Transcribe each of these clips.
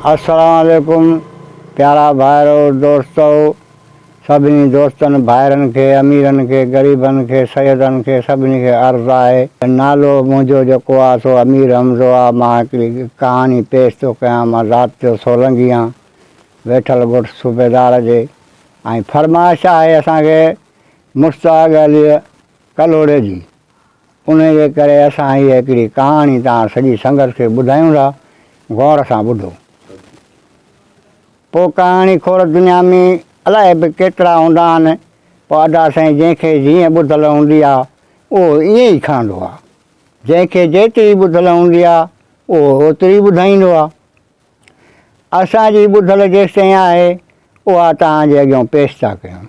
السلام عليڪم پيارا ڀائرو دوستو سڀني دوستن ڀائرن کي اميرن کي غريبن کي سيدن کي سڀني کي عرض آهي ته نالو منهنجو جيڪو آ سو امير حمزو آ مان هڪڙي ڪهاڻي پيش ٿو ڪيان مان ذات جو سولنگي آن ويٺل ڳوٺ صوبيدار جي ۽ فرمائش آهي اسان کي مشتاق علي ڪلهوڙي جي انهيء جي ڪري اسان هيء هڪڙي ڪهاڻي توهان سڄي سنگت کي ٻڌايون ٿا، غور سان ٻڌو. پوء ڪهاڻي خور دنيا ۾ الائي به ڪيترا هوندا آهن، پوء ادا سائين جنهن کي جيئن ٻڌل هوندي آ، اهو ائين ئي کڻندو آ. جنهن کي جيتري ٻڌل هوندي آ، اهو اوتري ٻڌائيندو آ. اسان جي ٻڌل جيستائين آهي، اها توهان جي اڳيان پيش ٿا ڪيون.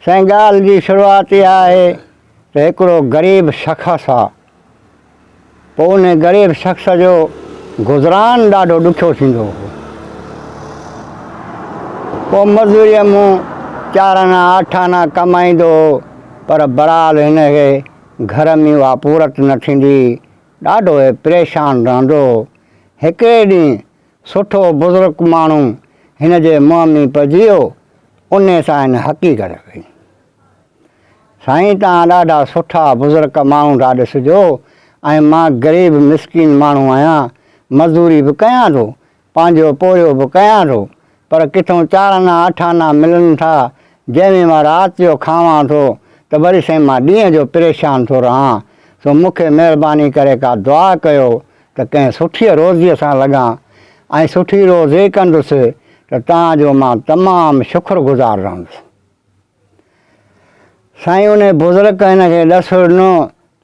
سائين ڳالهه جي شروعات اها آهي ته هڪڙو غريب شخص آ پوء ان غريب شخص جو گذران ڏاڍو ڏکيو ٿيندو هو پوء مزوريء مون چار آنا اٺ آنا ڪمائيندو هو پر بهرحال هن کي گهر ۾ اها پورت نه ٿيندي ڏاڍو هي پريشان رهندو هو هڪڙي ڏينهن سٺو بزرگ ماڻهو هن جي منهن ۾ پئجي ويو، انهي سان هن حقيقت ڪئي. سائين توهان ڏاڍا سٺا بزرگ ماڻهو ٿا ڏسجو ۽ مان غريب مسڪين ماڻهو آهيان، مزوري به ڪيان ٿو، پنهنجو پورهيو به ڪيان ٿو، پر ڪٿئون چار آنا اٺ آنا ملن ٿا، جنهن ۾ مان رات جو کاوان ٿو ته وري سائين مان ڏينهن جو پريشان ٿو رهان، سو مون کي مهرباني ڪري ڪا دعا ڪيو ته ڪنهن سٺيء روزيء سان لڳان ۽ سٺي روزي ڪندس ته توهان جو مان تمام شڪر گذار رهندس. سائين انهي بزرگ هن کي ڏس ڏنو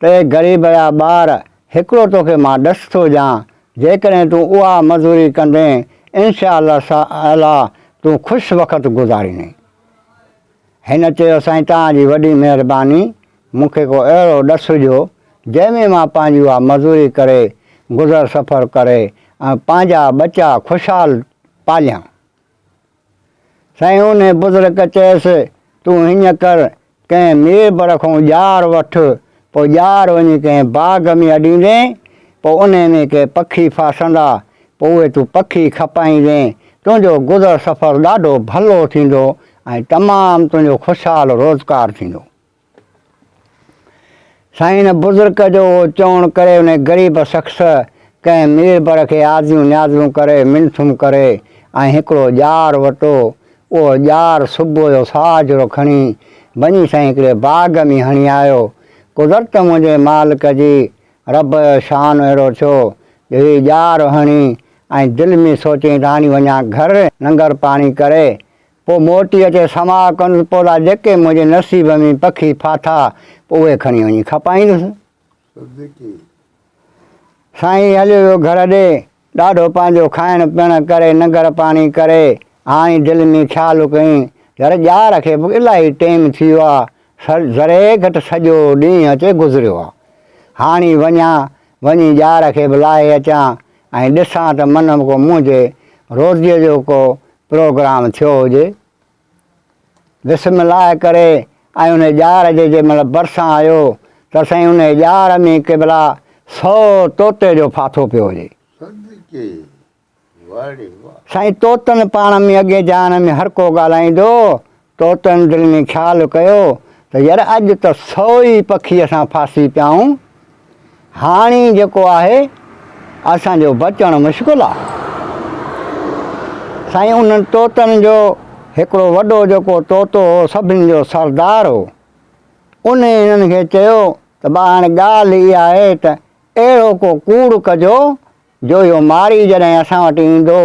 ته اي غريب جا ٻار هڪڙو توکي مان ڏس ٿو ڏيان جيڪڏهن تون اها مزوري ڪندين انشاء الله تعاليٰ تون خوش وقت گذاريندين. هن چيو سائين توهان جي وڏي مهرباني مون کي ڪو اهڙو ڏس ڏيو، جنهن ۾ مان پنهنجي اها مزوري ڪري، گذر سفر ڪري ۽ پنهنجا ٻچا خوشحال پاليان. سائين انهي بزرگ چيس، تون هيئن ڪر، ڪنهن ميربر کان ڄار وٺ، پوء ڄار وڃي ڪنهن باغ ۾ اڏيندين، پوء انهي ۾ ڪي پکي ڦاسندا، پوء اهي تون پکي کپائيندين، تنهنجو گذر سفر ڏاڍو ڀلو ٿيندو ۽ تمام تنهنجو خوشحال روزگار ٿيندو. سائين هن بزرگ جو اهو چوڻ ڪري انهي غريب شخص ڪنهن ميربر کي آزيون نيازون ڪري منٿون ڪري ۽ هڪڙو ڄار وٽو اهو ڄار صبح جو ساجهرو کڻي وڃي سائين هڪڙي باغ ۾ هڻي آيو قدرت منهنجي مالڪ جي رب جو شان اهڙو ٿيو جو هي ڄار هڻي ۽ دل ۾ سوچيائين ته هاڻي وڃان گهر ننگر پاڻي ڪري پوء موٽي اچي سماء ڪندس، پوء لا جيڪي منهنجي نصيب ۾ پکي ڦاٿا، پوء اهي کڻي وڃي کپائيندس. سائين هليو ويو گهر ڏي، ڏاڍو پنهنجو کائڻ پيئڻ ڪري، ننگر پاڻي ڪري، هاڻي دل ۾ خيال ڪيائين، يار ڄار کي به الاهي ٽيم ٿي ويو آ، ذري گهٽ سڄو ڏينهن اچي گذريو آ. هاڻي وڃان، وڃي ڄار کي به لاهي اچان ۽ ڏسان ته من ڪو منهنجي روزيء جو ڪو پروگرام ٿيو هجي. بسم الله ڪري ۽ ان ڄار جي جنهن مهل ڀرسان آيو ته سائين ان ڄار ۾ قبلا سو طوطي جو ڦاٿو پيو هجي. سائين طوطن پاڻ ۾ اڳئين جهان ۾ هر ڪو ڳالهائيندو طوطن دل ۾ خيال ڪيو ته ير اڄ ته سو ئي پکي اسان ڦاسي پيا آهيون، هاڻي جيڪو آهي اسان جو بچڻ مشڪل آ. سائين انهن طوطن جو هڪڙو وڏو جيڪو طوطو هو سڀني جو سردار هو، انهي هنن کي چيو ته ڀا هاڻي ڳالهه اها آهي ته اهڙو ڪو ڪوڙ ڪجو جو اهو ماري جڏهن اسان وٽ ايندو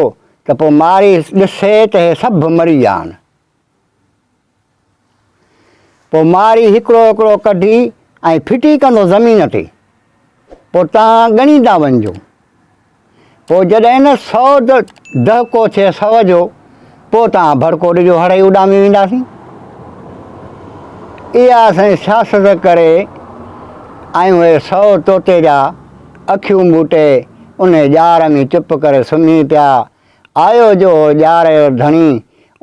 ته پوء ماري ڏسي ته هي سڀ مري ويا آهن. پوء ماري هڪڙو هڪڙو ڪڍي ۽ ڦٽي ڪندو زمين تي. پوء توهان ڳڻيندا وڃجو. پوء جڏهن نه سو دهڪو ٿئي سو جو، پوء توهان ڀڙڪو ڏجو هڙئي اڏامي وينداسين. اها سائين سياست ڪري ۽ اهي سو طوطي جا اکيون ٻوٽي انهي ڄار ۾ چپ ڪري سمهي پيا. آيو جو هو ڄار جو ڌڻي،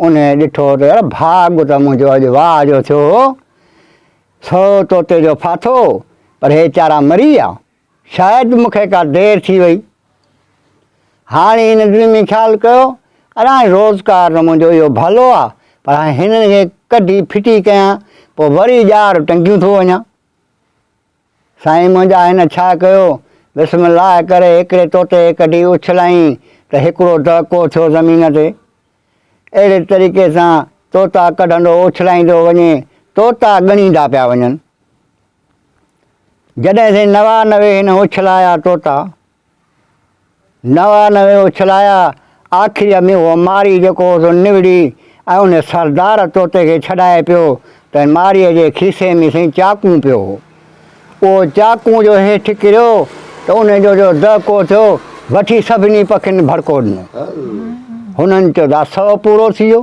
انهي ڏٺو ته يار ڀاڳ ته منهنجو اڄ واهه جو ٿيو هو، سو طوطي جو ڦاٿو، پر هي چارا مري ويا، شايد مون کي ڪا دير ٿي وئي. هاڻي هن دل ۾ خيال ڪيو، اڙي هاڻي روزگار ته منهنجو اهو ڀلو آ، پر هاڻي هنن کي ڪڍي ڦٽي ڪيان، پوء وري ڄار ٽنگيون ٿو وڃان. سائين منهنجا هن ڇا ڪيو، بسم الله ڪري هڪڙي طوطي کي ڪڍي اڇلائين ته هڪڙو دهڪو ٿيو زمين تي. اهڙي طريقي سان طوطا ڪڍندو اڇلائيندو وڃي، طوطا ڳڻيندا پيا وڃن. جڏهن سائين 99 هن اڇلايا طوطا، 99 اڇلايا، آخريء ۾ اهو ماري جيڪو هو سو نوڙي ۽ ان سردار طوطي کي ڇڏائي پيو ته ماريء جي کيسي ۾ سائين چاقون پيو هو. اهو چاقون جو هيٺ ڪريو ته ان جو جو دهڪو ٿيو، وٺي سڀني پکين ڀڙڪو ڏنو. هنن چيو ته سئو پورو ٿي ويو.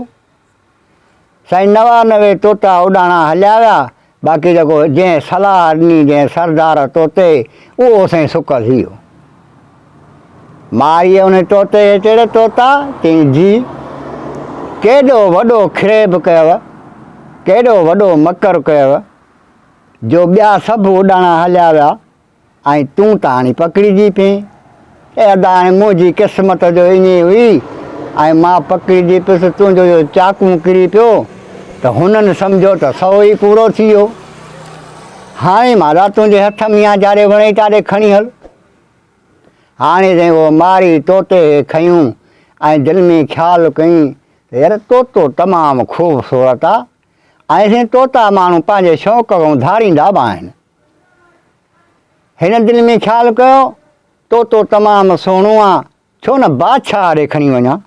سائين 99 طوطا اڏاڻا هليا ويا، باقي جيڪو جنهن صلاح ڏني جنهن سردار طوطي، اهو سائين سڪ ٿي ويو. مارئيء ان طوطي کي چيو، طوطا! چيائين، جي. ڪيڏو وڏو کريب ڪيو، ڪيڏو وڏو مڪر ڪيو، جو ٻيا سڀ اڏاڻا هليا ويا. ۽ تون ته هاڻي پڪڙجي پئين. اي ادا هاڻي منهنجي قسمت جو ائين هئي ۽ مان پڪڙجي پيس، تنهنجو جو چاقون ڪري پيو ته هنن سمجهيو ته سو ئي پورو ٿي ويو. هاڻي مان ادا تنهنجي هٿ ۾ آهيان، جاڏي وڻئي تاڏي کڻي هل. هاڻي سائين اهو ماري طوطي کي کنيو ۽ دل ۾ خيال ڪيائين ته يار طوطو تمام خوبصورت آ ۽ سائين طوطا ماڻهو پنهنجي شوق کان ڌاريندا به آهن. هن دل ۾ خيال ڪيو، طوطو تمام سهڻو آ، ڇو نه بادشاهه ڏي کڻي وڃان.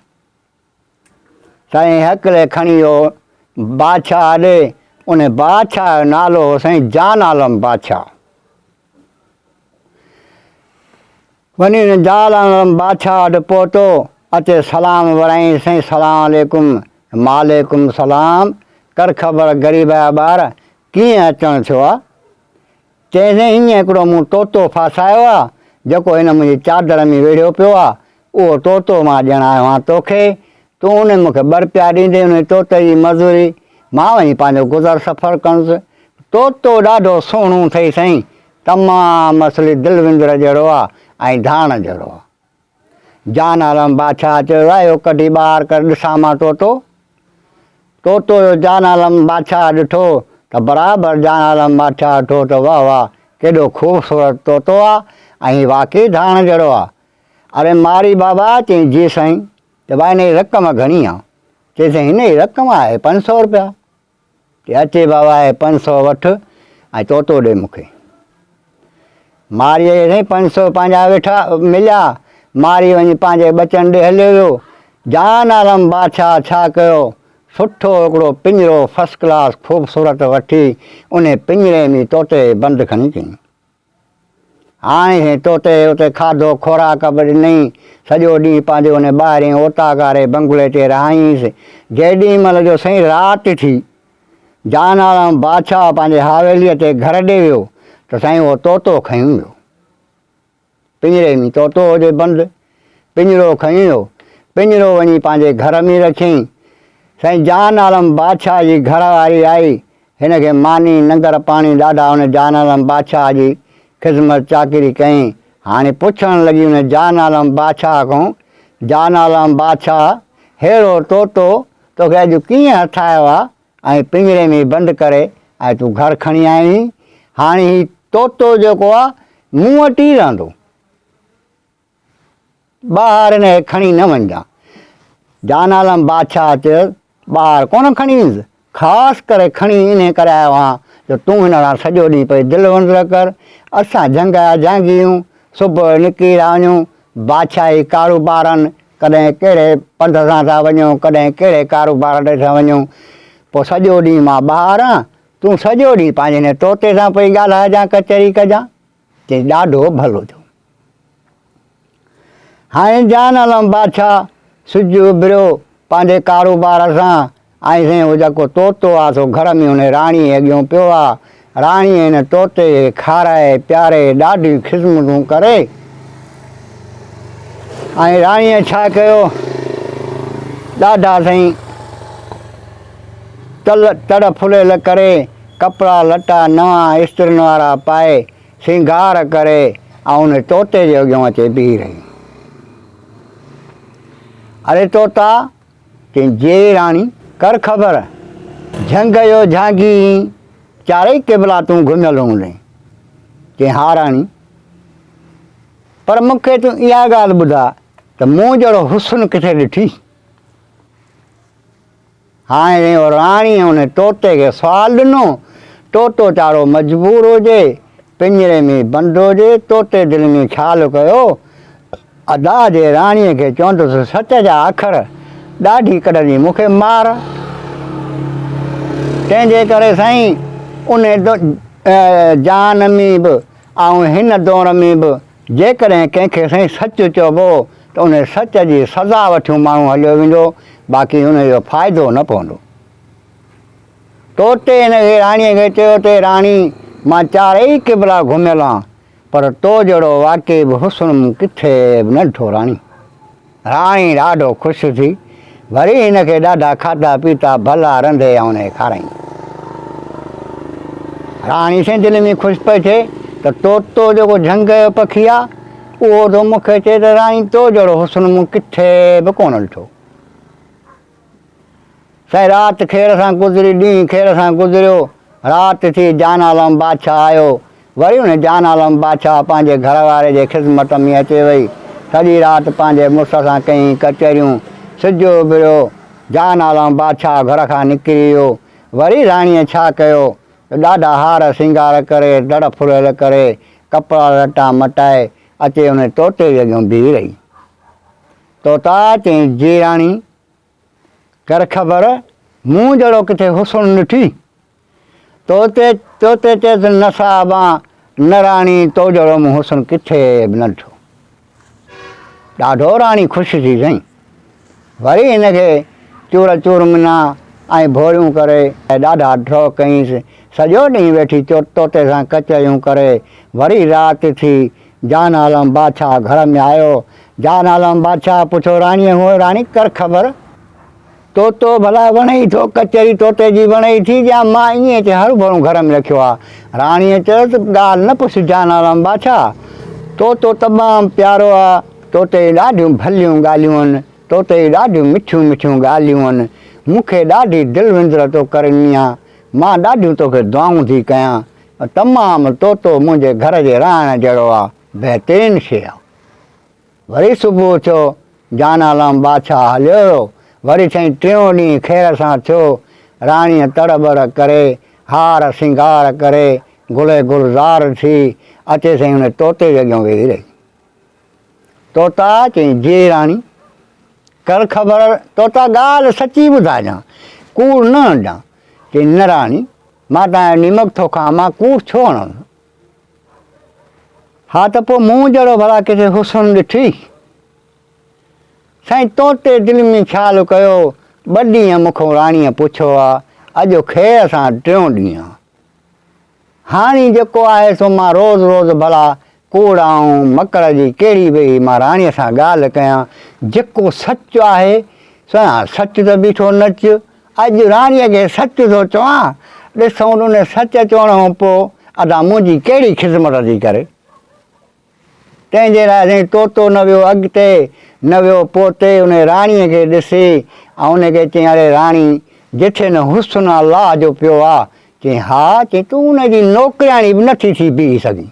سائين هڪلي کڻي ويو بادشاهه ڏي، ان بادشاهه جو نالو هو سائين جان عالم بادشاهه. وڃي ان جان عالم بادشاهه وٽ پهتو، اچي سلام ورائين، سائين سلام عليڪم، وعليڪم سلام، ڪر خبر غريب جا ٻار، ڪيئن اچڻ ٿيو آ؟ چيائين هيئن هڪڙو مون طوطو ڦاسايو آ، جيڪو هن منهنجي چادر ۾ ويڙهيو پيو آ، اهو طوطو مان ڏيڻ آيو آهيان توکي، تون ان مون کي ٻه رپيا ڏيندين انهي طوطي جي مزوري، مان وڃي پنهنجو گذر سفر ڪندس. طوطو ڏاڍو سهڻو اٿئي سائين، تمام اصلي دل وندر جهڙو آ ۽ ڌاڻ جهڙو آ. جان عالم بادشاهه چيو، اهو ڪڍي ٻاهر ڪر ڏسان مان طوطو. طوطو جو جان عالم بادشاهه ڏٺو ته برابر جان عالم بادشاهه ڏٺو ته واه واه ڪيڏو خوبصورت طوطو آ ۽ هي واقعي ڌاڻ جهڙو آ. اڙي ماري بابا چيائين جي سائين ته ڀاء هن جي رقم گهڻي آ. چيائين سائين هن جي رقم آهي 500 رپيا. چي اچي بابا هي 500 وٺ ۽ طوطو ڏي مون کي. مارئيء کي سائين 500 پنهنجا ويٺا مليا. مارئي وڃي پنهنجي ٻچن ڏي هليو ويو. جان عالم بادشاهه ڇا ڪيو، سٺو هڪڙو پڃرو فرسٽ ڪلاس خوبصورت وٺي انهي پڃري ۾ طوطي کي بند کڻي ڪيائين. هاڻي سائين طوطي کي اتي کاڌو خوراڪ به ڏنائين. سڄو ڏينهن پنهنجي انهي ٻاهرين اوطاق واري بنگلي تي رهايائينس. جيڏي مهل جو سائين رات ٿي، جان عالم بادشاهه پنهنجي حاويليء تي گهر ڏي ويو ته سائين اهو طوطو کنيو ويو. پڃري ۾ طوطو هجي بند، پڃرو کنيو ويو. پڃرو وڃي پنهنجي گهر ۾ رکيائين. سائين جان عالم بادشاهه جي گهر واري آئي، هن کي ماني، ننگر پاڻي ڏاڍا ان جان عالم بادشاهه جي خذمت چاڪري ڪيائين. هاڻي پڇڻ لڳي ان جان عالم بادشاهه کان، جان عالم بادشاهه، ههڙو طوطو توکي اڄ ڪيئن هٿ آيو آ ۽ پڃري ۾ بند ڪري ۽ تون گهر کڻي آيو آهين؟ هاڻي هي طوطو جيڪو آ، مون وٽ ئي رهندو. ٻاهر هن کي کڻي نه وڃجان. جان عالم بادشاهه چيس، ٻاهر ڪونه کڻي ويندس، خاص ڪري کڻي انهي ڪري آيو آهيان جو تون هن سان سڄو ڏينهن پئي دل وندر ڪر. اسان جهنگ جا جهانگي آهيون، صبح جو نڪري ٿا وڃون، بادشاهي ڪاروبارن ڪڏهن ڪهڙي پنڌ سان ٿا وڃون، ڪڏهن ڪهڙي ڪاروبار ڏي ٿا وڃون. پوء سڄو ڏينهن مان ٻاهر آهيان، تون سڄو ڏينهن پنهنجي هن طوطي سان پئي ڳالهائجان، ڪچهري ڪجان. چيائين، ڏاڍو ڀلو ٿيو. هاڻي جان عالم بادشاهه سج اڀريو پنهنجي ڪاروبار سان ۽ سائين اهو جيڪو طوطو آ سو گهر ۾ ان راڻيء اڳيون پيو آ. راڻيء هن طوطي کي کارائي پياري ڏاڍيون خذمتون ڪري ۽ راڻيء ڇا ڪيو ڏاڍا سائين تل تڙ ڦليل ڪري ڪپڙا لٽا نوان استرين وارا پائي سينگار ڪري ۽ ان طوطي جي اڳيان اچي بيهي رهي. اڙي طوطا! چيائين، جي راڻي! ڪر خبر، جهنگ جو جهانگي اين، چارئي قبلا تون گهميل هوندين. چيائين، ها راڻي! پر مون کي تون اها ڳالهه ٻڌاء ته مون جهڙو حسن ڪٿي ڏٺي؟ هاڻي راڻيء ان طوطي کي سوال ڏنو. طوطو چارو مجبور هجي، پڃري ۾ بند هجي، طوطي دل ۾ خيال ڪيو، ادا جي راڻيء کي چوندس سچ جا اکر ڏاڍي ڪڍندي مون کي مار. تنهن جي ڪري سائين ان جهان ۾ به ۽ هن دور ۾ به جيڪڏهن ڪنهن کي سائين سچ چئبو ته ان سچ جي سزا وٺيون ماڻهو هليو ويندو، باقي ان جو فائدو نه پوندو. طوطي هن کي راڻيء کي چيو ته راڻي، مان چارئي قبلا گهميل آن، پر تو جهڙو واقعي به حسن مون ڪٿي به نه ڏٺو راڻي. راڻي ڏاڍو خوش ٿي، وري هن کي ڏاڍا کاڌا پيتا ڀلا رنڌي ۽ ان کي کارائين. راڻي سائين دل ۾ خوش پئي ٿئي ته طوطو جيڪو جهنگ جو پکي آ، اهو ٿو مون کي چئي ته راڻي تو جهڙو حسن مون ڪٿي به ڪونه ڏٺو. سائين رات خير سان گذري، ڏينهن خير سان گذريو، رات ٿي جان عالم بادشاهه آيو، وري ان جان عالم بادشاهه پنهنجي گهر واري جي خذمت ۾ اچي وئي، سڄي رات پنهنجي مڙس سان ڪيائين ڪچهريون، سج اڀريو، جان عالم بادشاهه گهر کان نڪري ويو، وري راڻيء ڇا ڪيو جو ڏاڍا هار سينگار ڪري، دڙ ڦريل ڪري، ڪپڙا لٽا مٽائي، اچي ان طوطي جي اڳيون بيهي رهي. طوطا چيائين، جي راڻي! ڪر خبر، مون جهڙو ڪٿي حسن ڏٺي؟ طوطي طوطي چيس، نه صاحبان، نه راڻي، تو جهڙو مون حسن ڪٿي به نه ڏٺو. ڏاڍو راڻي خوش ٿي سائين. وري هن کي چور چورمنا ۽ ڀوريون ڪري ڏاڍا ڍؤ ڪيائينس. سڄو ڏينهن ويٺي طوطي سان ڪچهريون ڪري. وري رات ٿي، جان عالم بادشاهه گهر ۾ آيو. جان عالم بادشاهه پڇيو راڻيء کان، راڻي ڪر خبر، طوطو ڀلا وڻئي ٿو؟ ڪچهري طوطي جي وڻئي ٿي يا مان ائين اچي هروڀرو گهر ۾ رکيو آ؟ راڻيء چيو ته ڳالهه نه پڇ جان عالم بادشاهه، طوطو تمام پيارو آ، طوطي جون ڏاڍيون ڀليون ڳالهيون آهن، طوطي جون ڏاڍيون مٺيون مٺيون ڳالهيون آهن، مون کي ڏاڍي دل وندر تو ڪري ڏني آ، مان ڏاڍيون توکي دعائون ٿي ڪيان، تمام طوطو منهنجي گهر جي رهڻ جهڙو آ، بهترين شيء آ. وري صبح ٿيو، جان عالم بادشاهه هليو ويو. وري سائين ٽيون ڏينهن خير سان ٿيو. راڻيء تڙ ٻڙ ڪري، هار سينگار ڪري، گل گلزار ٿي، اچي سائين ان طوطي جي اڳيان ويهي رهي. طوطا چيائين، جي راڻي، ڪر خبر، طوطا ڳالهه سچي ٻڌائجان، ڪوڙ نه هڻجان. چيائين، نه راڻي، مان تنهنجو نيمڪ ٿو کان، مان ڪوڙ ڇو هڻندس؟ ها ته پوء مون جهڙو ڀلا ڪٿي حسن ڏٺئي؟ سائين طوطي دل ۾ خيال ڪيو، ٻه ڏينهن مون کان راڻيء پڇيو آ، اڄ خير سان ٽيون ڏينهن آ. هاڻي جيڪو آهي سو مان روز روز ڀلا ڪوڙ آئون مڪر جي ڪهڙي ويهي مان راڻيء سان ڳالهه ڪيان، جيڪو سچ آهي سو سچ ته بيٺو نچ، اڄ راڻيء کي سچ ٿو چوان، ڏسون ته ان سچ چوڻ کان پوء ادا منهنجي ڪهڙي خذمت ٿي ڪري. تنهن جي لاء سائين طوطو نه ويو اڳتي، نه ويو پوئتي، ان راڻيء کي ڏسي ۽ ان کي چيائين اڙي راڻي، جٿي نه حسن الله جو پيو آ، چيائين ها، چيائين تون ان جي نوڪرياڻي به نٿي ٿي بيهي سگهين.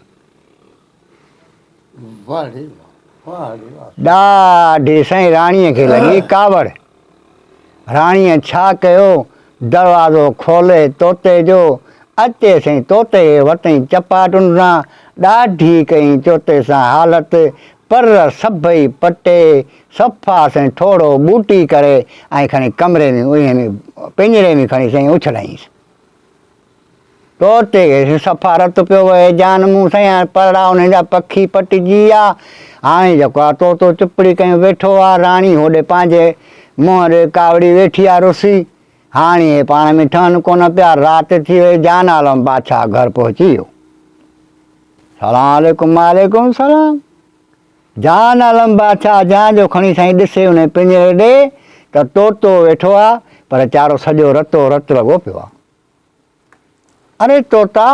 ڏاڍي سائين راڻيء کي لڳي ڪاوڙ. راڻيء ڇا ڪيو، دروازو کولي طوطي جو، اچي سائين طوطي کي وتئين چپاٽن سان، ڏاڍي ڪئين چوتي سان حالت، پر سڀئي پٽي، صفا سائين ٺوڙهو ٻوٽي ڪري ۽ کڻي ڪمري ۾ اهي ۾ پڃري ۾ کڻي سائين اڇلايائينس. طوطي کي صفا رت پيو وهي، جان مون سائين هاڻي پرڙا انهن جا پکي پٽجي ويا، هاڻي جيڪو آ طوطو چپڙي ڪيون ويٺو آ، راڻي هوڏي پنهنجي منهن ڏي ڪاوڙي ويٺي آ رسي، هاڻي اهي پاڻ ۾ ٺهن ڪونه پيا، رات ٿي وئي، جان عالم بادشاهه گهر پهچي ويو. سلام عليڪم وعليڪم سلام. جان عالم بادشاهه جان جو کڻي سائين ڏسي انهي پڃري ڏي ته طوطو ويٺو آ، پر چارو سڄو رتو رت لڳو پيو آ. اري طوطا!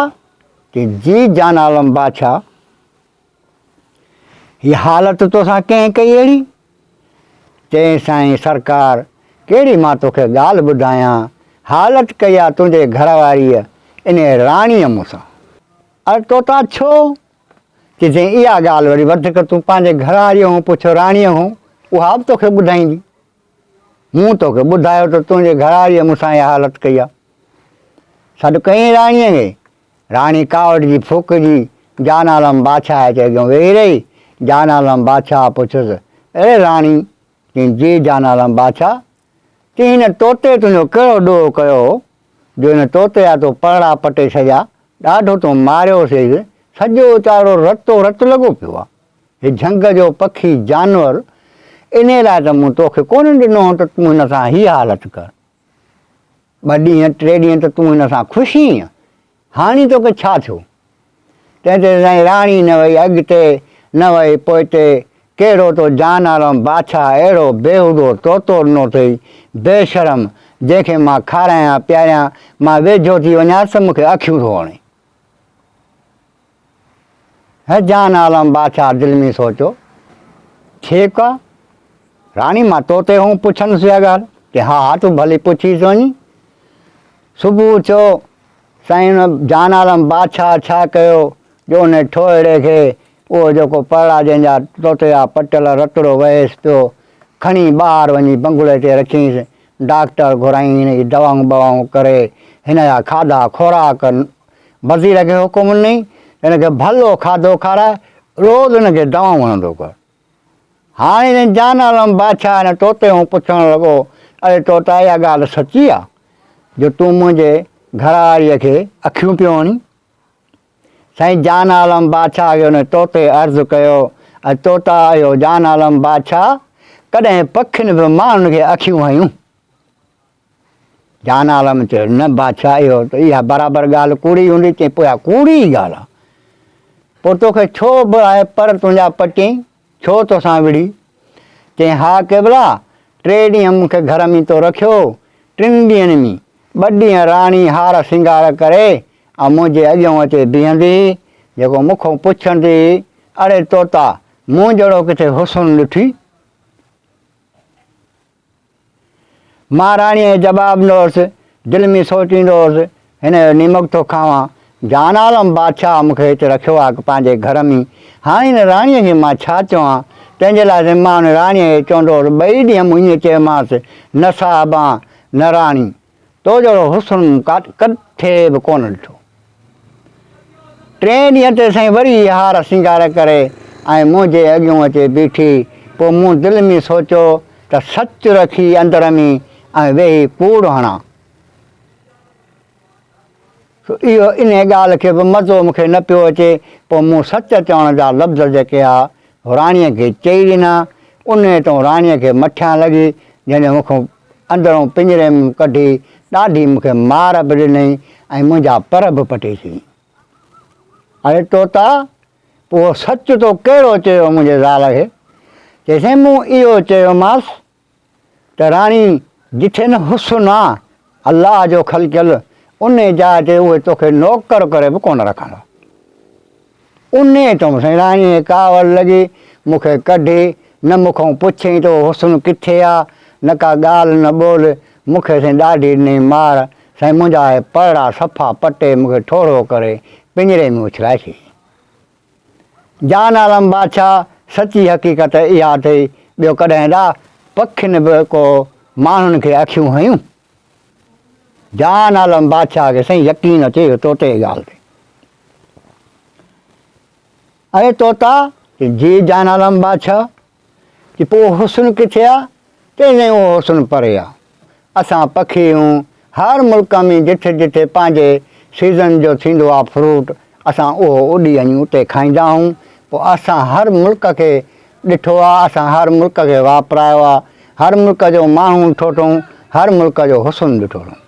چي جي جان عالم بادشاهه! هي حالت توسان ڪنهن ڪئي اهڙي؟ چيائين سائين سرڪار ڪهڙي مان توکي ڳالهه ٻڌايان، حالت ڪئي آ تنهنجي گهر واريء انهيء راڻيء مون سان. اڙي طوطا ڇو؟ چي سائين اها ڳالهه وري وڌيڪ تون پنهنجي گهر واريء کان پڇ راڻيء کان، اها به توکي ٻڌائيندي. مون توکي ٻڌايو ته تنهنجي گهر واريء مون سان اها حالت ڪئي آ. سڏ ڪيائين راڻيء کي. راڻي ڪاوڙجي ڦوڪجي جان عالم بادشاهه جي اڳيان ويهي رهي. جان عالم بادشاهه پڇيس، اڙي راڻي! چيائين، جي جان عالم بادشاهه! چيائين، هن طوطي تنهنجو ڪهڙو ڏوهه ڪيو هو، جو هن طوطي جا تو پرڙا پٽي ڇڏيا، ڏاڍو تو ماريوسيس، سڄو چاڙهو رتو رت لڳو پيو آ. هي جهنگ جو پکي جانور، انهيء لاء ته مون توکي ڪونه ڏنو هو ته تون هن سان هيء حالت ڪر. ٻه ڏينهن ٽي ڏينهن ته تون هن سان خوش هئينء، هاڻي توکي ڇا ٿيو؟ تنهن تي سائين راڻي نه وئي اڳتي نه وئي پوئتي، ڪهڙو تو جان عالم بادشاهه اهڙو بيهودو طوطو ڏنو اٿئي، بي شرم، جنهن کي مان کارايان پياريان، مان ويجهو ٿي وڃانس ته مون کي اکيون ٿو هڻي. هه جان عالم بادشاهه دل ۾ سوچيو، ٺيڪ آ راڻي مان توتي هون پڇندس اها ڳالهه، چي ها ها تون ڀلي پڇيس وڃي. صبح ٿيو سائين ان جان عالم بادشاهه ڇا ڪيو جو ان ٺوهڙي کي اهو جيڪو پرڙا جنهن جا توتي جا پٽيل رتڙو وهيس پيو کڻي ٻاهر وڃي بنگلي تي رکيس، ڊاڪٽر گهرائين هن جي دوائون ٻوائون ڪري هن جا کاڌا خوراڪ وزير کي حڪم ڏنائين ته هن کي ڀلو کاڌو کاراء، روز هن کي دوائون هڻندو ڪر. هاڻي جڏهن جان عالم بادشاهه هن طوطي کان پڇڻ لڳو، اڙي طوطا اها ڳالهه سچي آ جو تون منهنجي گهر واريء کي اکيون پيو هڻين؟ سائين جان عالم بادشاهه کي ان طوطي عرض ڪيو، اي طوطا اهو جان عالم بادشاهه ڪڏهن پکين به ماڻهن کي اکيون هنيون؟ جان عالم چيو، نه بادشاهه اهو ته اها برابر ڳالهه ڪوڙي هوندي، چيائين پوء اها ڪوڙي ئي ڳالهه آهي، پوء توکي ڇو به آهي پر تنهنجا پٽين ڇو توسان وڙهي؟ چيائين ها قبلا ٽي ڏينهن مون کي گهر ۾ تو رکيو، ٽن ڏينهن ۾ ٻه ڏينهن راڻي هار سينگار ڪري ۽ منهنجي اڳيون اچي بيهندي هئي، جيڪو مون کان پڇندي هئي، اڙي طوطا مون جهڙو ڪٿي حسن ڏٺي؟ مان راڻيء کي جواب ڏنو هوس، دل ۾ سوچيندو هوس، هن جو نيمڪ ٿو کاوان، جان عالم بادشاهه مون کي هت رکيو آهي پنهنجي گهر ۾، هاڻي هن راڻيء کي مان ڇا چوان، تنهن جي لاء مان هن راڻيء کي چوندو هوس، ٻئي ڏينهن مون ائين چيومانس، نه صاحبان، نه راڻي، تو جهڙو حسن مون ڪٿي به ڪونه ڏٺو. ٽئين ڏينهن تي سائين وري هار سينگار ڪري ۽ منهنجي اڳيون اچي بيٺي. پوء مون دل ۾ سوچيو ته سچ رکي اندر ۾ ۽ ويهي ڪوڙ هڻان. سو اهو انهيء ڳالهه کي به مزو مون کي نه پيو اچي. پوء مون سچ چوڻ جا لفظ جيڪي ها راڻيء کي چئي ڏنا. انهيء تون راڻيء کي مٺيان لڳي، جنهن جو مون کان اندرئون پڃري مان ڪڍي ڏاڍي مون کي مار به ڏنائين ۽ منهنجا پر به پٽي ڇڏيائين. اڙي طوطا، پوء اهو سچ تو ڪهڙو چيو منهنجي زال کي؟ چيائين، مون اهو چيومانس ته راڻي جٿي نه حسن آ الله جو خلقيل انهي جاء تي اهي توکي نوڪر ڪري به ڪونه رکندا. انهي تون سائين راڻي کي ڪاوڙ لڳي مون کي ڪڍي نه مون کان پڇيائين ته اهو حسن ڪٿي آ نه ڪا ڳالهه نه ٻولهه مون کي سائين ڏاڍي ڏني مار سائين منهنجا اهي پرڙا صفا پٽي مون کي ٺوڙهو ڪري پڃري ۾ اڇلائي ڇڏيائين. جان عالم بادشاهه سچي حقيقت اها اٿئي، ٻيو ڪڏهن ڏا پکين به ڪو ماڻهن کي اکيون هنيون؟ جان عالم بادشاهه کي سائين يقين اچي ويو طوطي جي ڳالهه تي. اڙي طوطا! جي جان عالم بادشاهه! چي پوء اهو حسن ڪٿي آ؟ چيائين سائين اهو حسن پري آ. اسان پکي هون، هر ملڪ ۾ جٿي جٿي پنهنجي سيزن جو ٿيندو آ فروٽ اسان اهو اڏي وڃي اتي کائيندا هون، پوء اسان هر ملڪ کي ڏٺو آ، اسان هر ملڪ کي واپرايو آ، هر ملڪ جو ماڻهو ڏٺو اٿئون، هر ملڪ جو حسن ڏٺو اٿئون.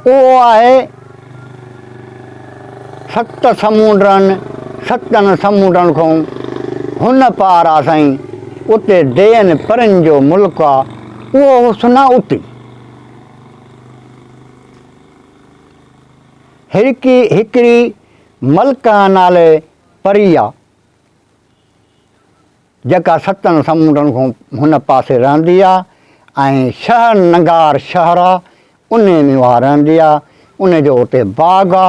اهو آهي ست سمونڊن، ستن سمونڊن کان هن پار آ سائين، اتي دين پرين جو ملڪ آ، اهو حسن آ اتي. هرڪي هڪڙي ملڪه نالي پري آ. جيڪا ستن سمنڊن کان هن پاسي رهندي آ ۽ شهر ننگار شهر آ، انهي ۾ اها رهندي آ، ان جو اتي باغ آ،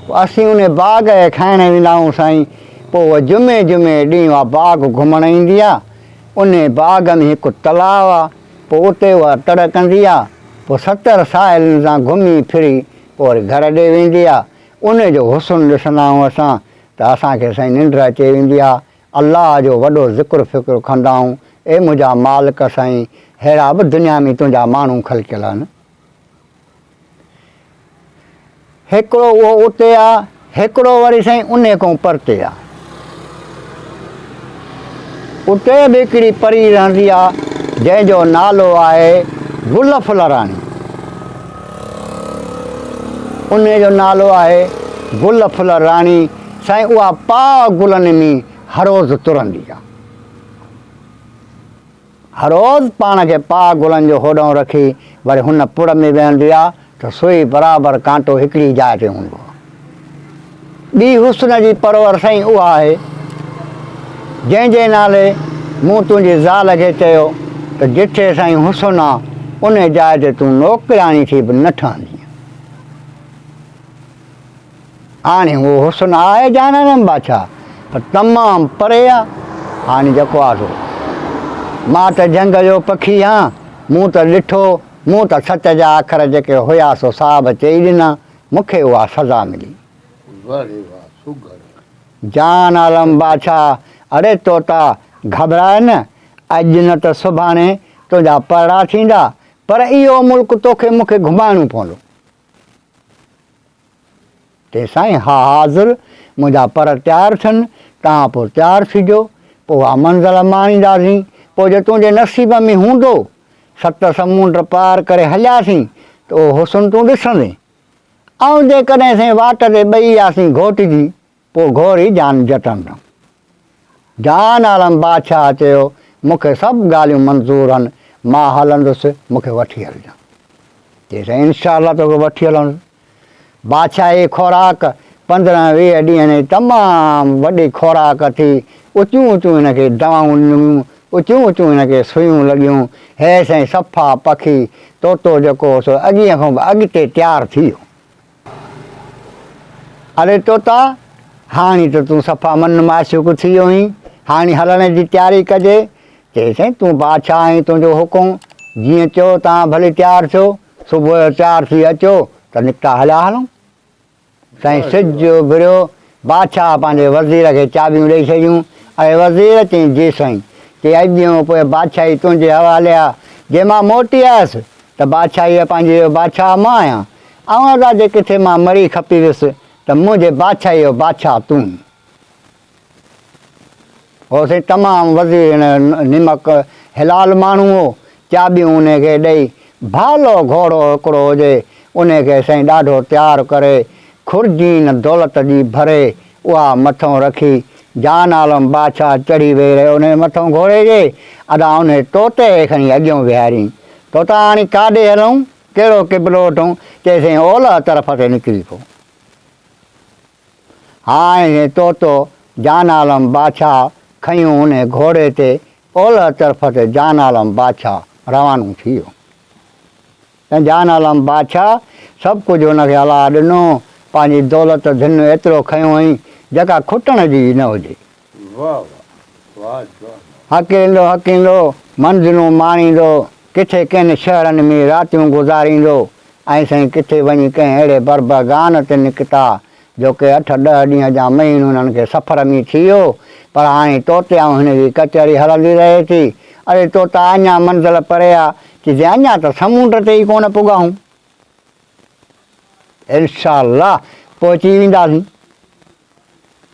پوء اسين انهي باغ کي کائڻ ويندا آهيون سائين، پوء اها جمعي جمعي ڏينهن اها باغ گهمڻ ايندي آ، انهي باغ ۾ هڪ تلاء آ، پوء اتي اها تڙ ڪندي آ، پوء 70 ساهيلين سان گهمي ڦري پوء وري گهر ڏي ويندي آ، انهي جو حسن ڏسندا آهيون اسان ته اسان کي سائين ننڊ اچي ويندي آ، الله جو وڏو ذڪر فڪر ڪندا آهيون، اي منهنجا مالڪ سائين ههڙا به دنيا ۾ تنهنجا ماڻهو خلقيل آهن. هڪڙو اهو اتي آ، هڪڙو وري سائين انهي کان پرتي آ. اتي به هڪڙي پري رهندي آ، جنهن جو نالو آهي گل ڦل راڻي. انهي جو نالو آهي گل ڦل راڻي. سائين اها پاء گلن ۾ هروز ترندي آ. هروز پاڻ کي پاء گلن جو هوڏانهن رکي وري هن پڙ ۾ ويهندي آ ته سوئي برابر ڪانٽو هڪڙي جاء تي هوندو آ. ٻي حسن جي پرور سائين اها آهي جنهن جي نالي مون تنهنجي زال کي چيو ته جٿي سائين حسن آ انهي جاء تي تون نوڪرياڻي ٿي به نه ٺهندينء. هاڻي اهو حسن آهي جانانم بادشاهه پر تمام پري آ. هاڻي جيڪو آ سو مان ته جهنگ جو پکي هان، مون ته ڏٺو، مون ته سچ جا اکر جيڪي هيا سو صاحب چئي ڏنا، مون کي اها سزا ملي. واهه ري واهه سگهڙ. جان عالم بادشاهه، اڙي طوطا، گهٻراء نه، اڄ نه ته سڀاڻي تنهنجا پرڙا ٿيندا، پر اهو ملڪ توکي مون کي گهمائڻو پوندو. چي سائين ها حاضر، منهنجا پر تيار ٿين، توهان پوء تيار ٿجو، پوء اها منزل ماڻينداسين، پوء جي تنهنجي نصيب ۾ هوندو، ست سمونڊ پار ڪري هلياسين ته اهو حسن تون ڏسندين. آئون جيڪڏهن سائين واٽ تي ٻئي وياسين گهوٽجي، پوء گهوري جان جٽندم. جان عالم بادشاهه چيو، مون کي سڀ ڳالهيون منظور هن، مان هلندس، مون کي وٺي هلجان. چيس، انشاء الله توکي وٺي هلندس. بادشاهي خوراڪ 15 20 ڏينهن جي تمام وڏي خوراڪ ٿي، اوچيون اوچيون هن کي دوائون ڏنيون، اوچيون اوچيون هن کي سوئيون لڳيون، هيس ۽ صفا پکي طوطو جيڪو هو سو اڳينء کان به اڳتي تيار ٿي ويو. اڙي طوطا! هاڻي ته تون صفا من معشوق ٿي ويو آهين، هاڻي هلڻ جي تياري ڪجي. چيس، سائين تون بادشاهه آهين، تنهنجو حڪم، جيئن چئو تان ڀلي تيار ٿيو، صبح جو تيار ٿي اچو ته نڪتا هليا هلون. سائين سج اڀريو، بادشاهه پنهنجي وزير کي چاٻيون ڏئي ڇڏيون. اڙي وزير! چيائين، جي سائين. چي، اڄ ڏينهن پوء بادشاهي تنهنجي حوالي آ، جي مان موٽي آيس ته بادشاهيء پنهنجي جو بادشاهه مان آهيان، آئون ادا جي ڪٿي مان مري کپي ويس ته منهنجي بادشاهيء جو بادشاهه تون ئي. هو سائين تمام وزير هن نمڪ حلال ماڻهو هو، چاٻيون انهي کي ڏئي، ڀالو گهوڙو هڪڙو هجي، انهي کي سائين ڏاڍو تيار ڪري، خرجين دولت جي ڀري، اها مٿئون رکي، جان عالم بادشاهه چڙهي ويهي رهيو انهي مٿئون گهوڙي جي، ادا انهي طوطي کي کڻي اڳيون ويهاريائين، طوطا هاڻي ڪاڏي هلون؟ ڪهڙو قبلو وٺون؟ چيائين سائين اولهه طرف تي نڪري پئو. هاڻي سائين طوطو جان عالم بادشاهه کنيو انهي گهوڙي تي اولهه طرف تي جان عالم بادشاهه روانو ٿي ويو. ۽ جان عالم بادشاهه سڀ ڪجهه هن کي الله ڏنو، پنهنجي دولت ڌن ايترو کنيو هئائين جيڪا کٽڻ جي ئي نه هجي. واه واه واه جوان واه. هڪليندو هڪليندو منزلون ماڻيندو، ڪٿي ڪنهن شهرن ۾ راتيون گذاريندو ۽ سائين ڪٿي وڃي ڪنهن اهڙي بربگان تي نڪتا جو ڪي اٺ ڏهه ڏينهن جا مهينو هنن کي سفر ۾ ٿي ويو پر هاڻي توتي ۽ هن جي ڪچهري هلندي رهي ٿي. اڙي طوطا اڃا منزل پري آ، چيسين اڃا ته سمونڊ تي ئي ڪونه پڳا هون. انشاء الله پهچي وينداسين.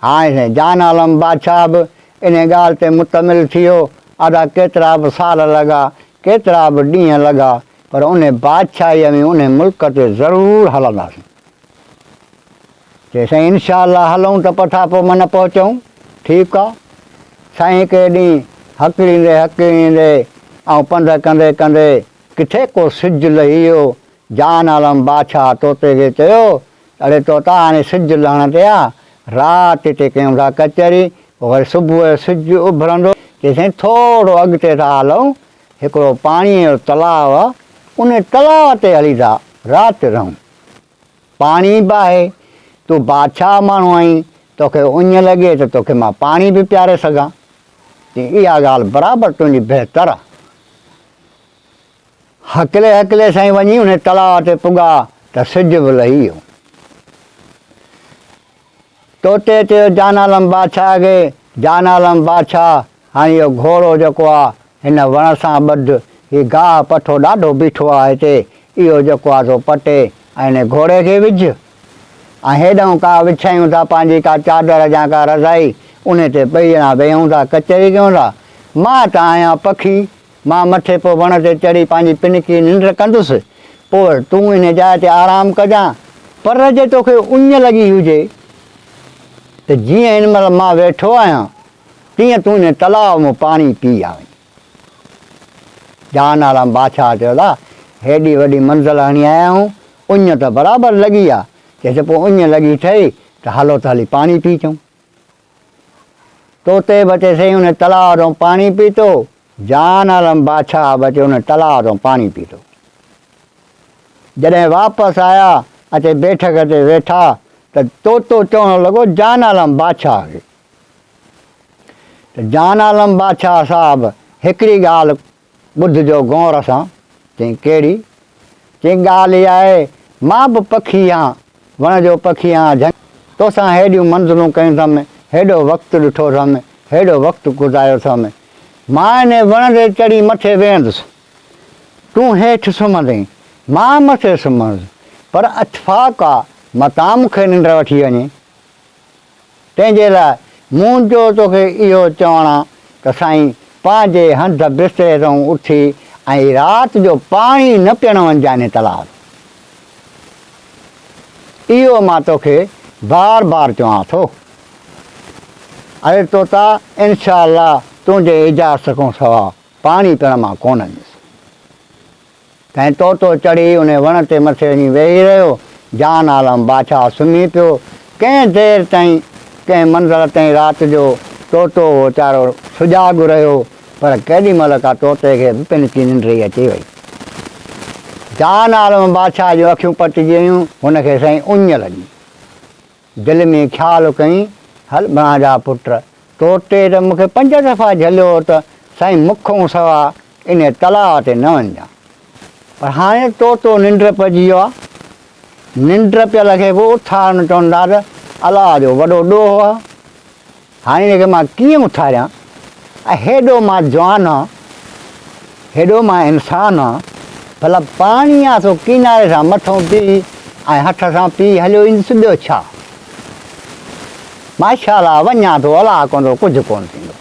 هاڻي سائين جان عالم بادشاهه به انهي ڳالهه تي مطمئن ٿي ويو. ادا ڪيترا به سال لڳا، ڪيترا به ڏينهن لڳا پر انهي بادشاهيء ۾ انهي ملڪ تي ضرور هلنداسين. چي سائين انشاء الله هلون ته پٿا پوء من پهچون. ٺيڪ آ. سائين هڪڙي ڏينهن هڪليندي هڪليندي ۽ پنڌ ڪندي ڪندي ڪٿي ڪو سج لهي ويو. جان عالم بادشاهه طوطي کي چيو اڙي طوطا هاڻي سج لهڻ تي آ، رات هتي ڪيون ٿا ڪچهري، پوء وري صبح جو سج اڀرندو، چيائين سائين ٿورو اڳتي ٿا هلون، هڪڙو پاڻيء جو تلاء آ، ان تلاء تي هلي ٿا رات رهون. پاڻي به آهي، تون بادشاهه ماڻهو آهين، توکي اڃ لڳي ته توکي مان پاڻي به پياري سگهان. چيائين اها ڳالهه برابر تنهنجي بهتر آ. هڪلي هڪلي سائين وڃي ان تلاء تي پڳا ته سج به لهي ويو. طوطي چيو جان عالم بادشاهه کي، جان عالم بادشاهه هاڻي اهو گهوڙو جيڪو آ هن وڻ سان ٻڌ، هي گاهه پٺو ڏاڍو بيٺو آ هتي، اهو جيڪو آ سو پٽي ۽ هن گهوڙي کي وجهه ۽ هيڏانهن ڪا وڇايون ٿا پنهنجي ڪا چادر يا ڪا رضائي انهي تي ٻئي ڄڻا ويهون ٿا ڪچهري ڪيون ٿا. مان ته آهيان پکي، مان مٿي پوء وڻ تي چڙهي پنهنجي پنڪي ننڊ ڪندس، پوء تون انهيء جاء تي آرام ڪجان، پر جي توکي اڃ لڳي هجي ته جيئن هن مهل مان ويٺو آهيان، تيئن تون انهيء تلاء مان پاڻي پي آوين. جهان عالم بادشاهه چيو ته هيڏي وڏي منزل هڻي آيا آهيون، اڃ ته برابر لڳي آ، چيس پوء اڃ لڳي اٿئي ته هلو ته هلي پاڻي پي اچون. طوطي به اچي سائين ان تلاء تان پاڻي پيتو، جان عالم بادشاهه به اچي ان تلاء تان پاڻي پيتو. جڏهن واپس آيا، اچي بيٺڪ تي ويٺا ته طوطو چوڻ لڳو جان عالم بادشاهه کي ته جان عالم بادشاهه صاحب هڪڙي ڳالهه ٻڌجو غور سان، چيائين ڪهڙي؟ چيائين ڳالهه اها آهي، مان به پکي آهيان، وڻ جو پکي آهيان، جهنگ توسان هيڏيون منزلون ڪيون اٿم، هيڏو وقت ڏٺو اٿم، هيڏو وقت گذاريو اٿم، مان انهي وڻ تي چڙهي مٿي ويهندس، تون هيٺ سمهندين، مان مٿي سمهندس، پر اتفاق آ، متان مون کي ننڊ وٺي وڃي. تنهن جي لاء منهنجو توکي اهو چوڻ آ ته سائين پنهنجي هنڌ بستري تان اٿي ۽ رات جو پاڻي نه پيئڻ وڃجانء تلاء ۾. اهو مان توکي بار بار چوان ٿو. اڙي طوطا انشاء الله تنهنجي اجازت کان سوا پاڻي پيئڻ مان ڪونه ويندس. تنهن طوطو چڙهي انهي وڻ تي مٿي وڃي ويهي رهيو. جان عالم بادشاهه سمهي پيو. ڪنهن دير تائين، ڪنهن منزل تائين رات جو طوطو ويچارو سجاڳ رهيو، پر ڪيڏي مهل ڪا طوطي کي به پنڪي ننڊ ئي اچي وئي. جان عالم بادشاهه جون اکيون پٽجي ويون، هن کي سائين اڃ لڳي. دل ۾ خيال ڪيائين، هل ڀڻا جا پٽ، طوطي ته مون کي پنج دفعا جهليو هو ته سائين مون کان سوا انهيء تلاء تي نه وڃجان. پر هاڻي طوطو ننڊ پئجي ويو آهي. ننڊ پيل کي به اٿارڻ چون ٿا ته الله جو وڏو ڏوهه آهي. هاڻي هن کي مان ڪيئن اٿاريان؟ ۽ هيڏو مان جوان آهيان، هيڏو مان انسان آهيان، ڀلا پاڻي آ سو ڪيناري سان مٿو پي ۽ هٿ سان پي هليو ايندس ٻيو ڇا؟ ماشاء الله وڃان ٿو الله ڪندو ڪجهه ڪونه ٿيندو.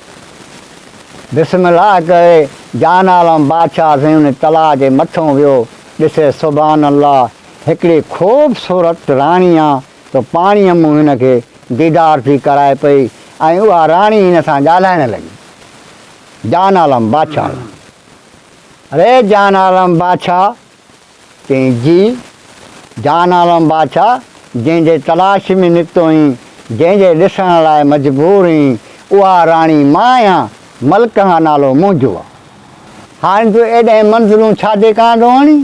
بسم الله ڪري جان عالم بادشاهه سائين ان تلاء جي مٿو ويو، ڏسي سبحان الله هڪڙي خوبصورت راڻي آ ته پاڻيء مون هن کي ديدار ٿي ڪرائي پئي ۽ اها راڻي هن سان ڳالهائڻ لڳي. جان عالم بادشاهه سان. اڙي جان عالم بادشاهه! چيائين، جي. جان عالم بادشاهه، جنهن جي تلاش ۾ نڪتو هئين، جنهن جي ڏسڻ لاء مجبور هئين، اها راڻي مان آهيان، ملڪه نالو منهنجو آ. هاڻي تون ايڏهين منزلون ڇا جي ڪاڻ ٿو هڻين؟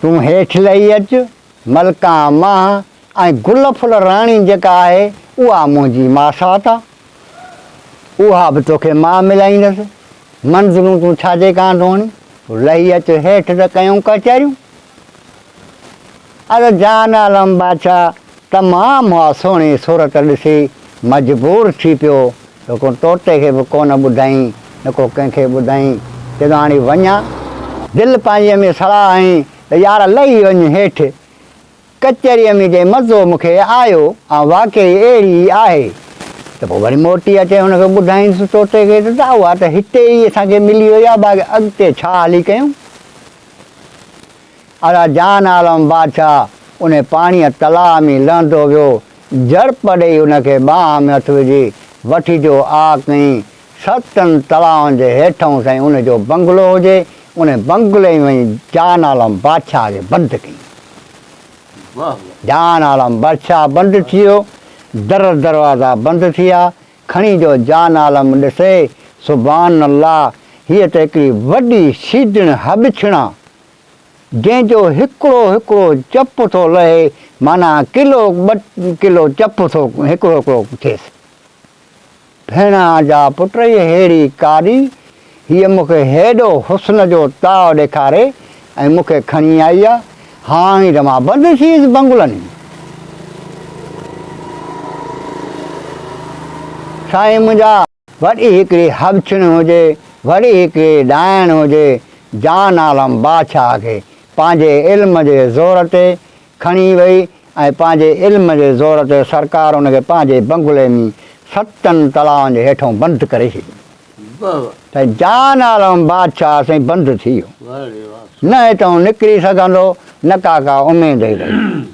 تون هيٺ لهي اچ، ملڪان ماهه ۽ گل ڦل راڻي جيڪا آهي، اها منهنجي ماسات آ. اها به توکي مان ملائيندس. منزلون تون ڇا جي ڪاڻ ٿو هڻين؟ لهي اچ هيٺ ته ڪيون ڪچهريون. اري جان عالم بادشاهه تمام اها سهڻي صورت ڏسي مجبور ٿي پيو. ته ڪو طوطي کي به ڪونه ٻڌائين، نه ڪو ڪنهن کي ٻڌائين. چئي ٿو هاڻي وڃان. دل پنهنجيء ۾ صلاح هنئي ته يار لهي وڃ هيٺ. ڪچهريء ۾ جي مزو مون کي آيو ۽ واقعي اهڙي ئي آهي ته پوء وري موٽي اچي هن کي ٻڌائيندس طوطي کي ته اها ته هتي ئي اسان کي ملي وئي آهي باقي اڳتي ڇا هلي ڪيون. ادا جان عالم بادشاهه انهي پاڻيء تلاء ۾ لهندو ويو، جهڙپ ڏيئي ان کي ٻانهن ۾ هٿ وجهي وٺي جو آ ڪيائين، ستن تلائن جي هيٺئون سائين ان جو بنگلو هجي، انهي بنگلي ۾ وڃي جان عالم بادشاهه کي بند ڪيائين. جان عالم بادشاهه بند ٿي ويو، در دروازا بند ٿي ويا. کڻي جو جان عالم ڏسي، سبحان الله! هيء ته هڪڙي وڏي سيدڻ هٻڇڻا، جنهن جو هڪڙو هڪڙو چپ ٿو لهي، معنيٰ ڪلو ٻه ڪلو چپ ٿو هڪڙو هڪڙو ٿئيس. ڀيڻان جا پٽ هيء ههڙي ڪاري، هيء مون کي هيڏو حسن جو تاء ڏيکاري ۽ مون کي کڻي آئي آ، هاڻي ته مان بند ٿي ويس بنگلن ۾. سائين منهنجا! وڏي هڪڙي هٻڇڻ هجي، وڏي هڪڙي ڏائڻ هجي، جان عالم بادشاهه کي پنهنجي علم جي زور تي کڻي وئي ۽ پنهنجي علم جي زور تي سرڪار ان کي پنهنجي بنگلي ۾ ستن تلائن جي هيٺئون بند ڪري ڇڏيو. سائين جان عالم بادشاهه سائين بند ٿي ويو. نه هتئون نڪري سگهندو نه ڪا ڪا اميد ئي رهي.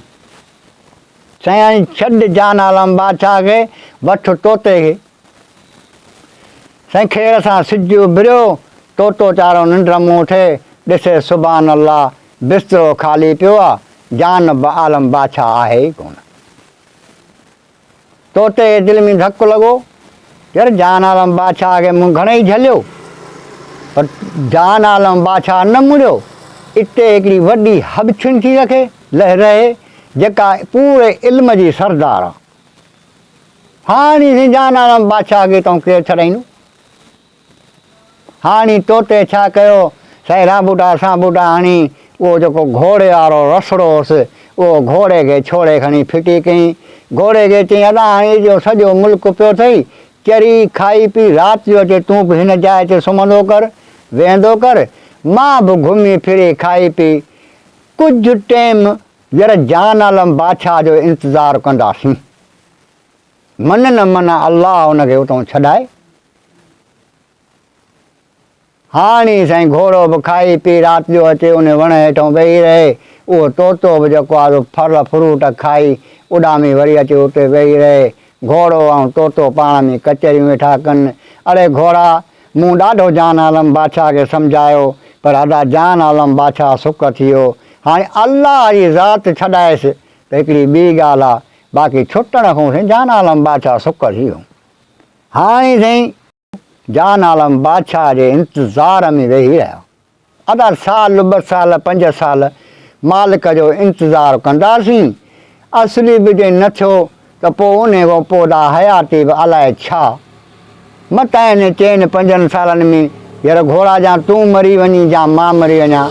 سائين هاڻي ڇڏ جان عالم بادشاهه کي وٺ طوطي کي. سائين خير سان سج اڀريو، طوطو چارو ننڊ مون اٿي، ڏسي سبحان الله بسترو خالي پيو آ، جان به عالم بادشاهه آهي ئي ڪونه. طوطي کي دل ۾ ڌڪ لڳو، يار جان عالم بادشاهه کي مون گهڻئي جهليو، پر جان عالم بادشاهه نه مڙيو. اتي هڪڙي وڏي هٻڇڻ ٿي رکي، رهي، جيڪا پوري علم جي سردار آ. هاڻي سائين جان عالم بادشاهه کي تون ڪير ڇڏائيندو؟ هاڻي طوطي ڇا ڪيو، سائين رانبوٽا سانبوٽا هڻي اهو جيڪو گهوڙي وارو رسڙو هوس، اهو گهوڙي کي ڇوڙي کڻي ڦٽي ڪيائين. گهوڙي کي چيائين، ادا هاڻي اهو سڄو ملڪ پيو اٿئي، چري، کائي پي، رات جو اچي تون به هن جاء تي سمهندو ڪر، ويهندو ڪر، مان به گهمي ڦري کائي پي ڪجهه ٽيم ير جان عالم بادشاهه جو انتظار ڪنداسين. من نه من الله ان کي اتان ڇڏائي. هاڻي سائين گهوڙو به کائي پي رات جو اچي ان وڻ هيٺئون ويهي رهي. اهو طوطو به جيڪو آهي سو ڦل فروٽ کائي اڏامي وري اچي اتي ويهي رهي. گهوڙو ۽ طوطو پاڻ ۾ ڪچهريون ويٺا ڪن. اڙي گهوڙا! مون ڏاڍو جان عالم بادشاهه کي سمجهايو پر ادا جان عالم بادشاهه سڪ ٿي ويو. هاڻي الله جي ذات ڇڏائيس ته هڪڙي ٻي ڳالهه آ باقي ڇٽڻ کان سائين جان عالم بادشاهه سڪ ٿي ويو. هاڻي سائين جان عالم بادشاهه جي انتظار ۾ ويهي رهيا. ادا سال ٻه سال پنج سال مالڪ جو انتظار ڪنداسين، اصلي به جي نه ٿيو ته پوء انهي کان پوء دا حياتي به الائي ڇا. متان انهي چئن پنجن سالن ۾ ير گهوڙا جان تون مري وڃين جان مان مري وڃان،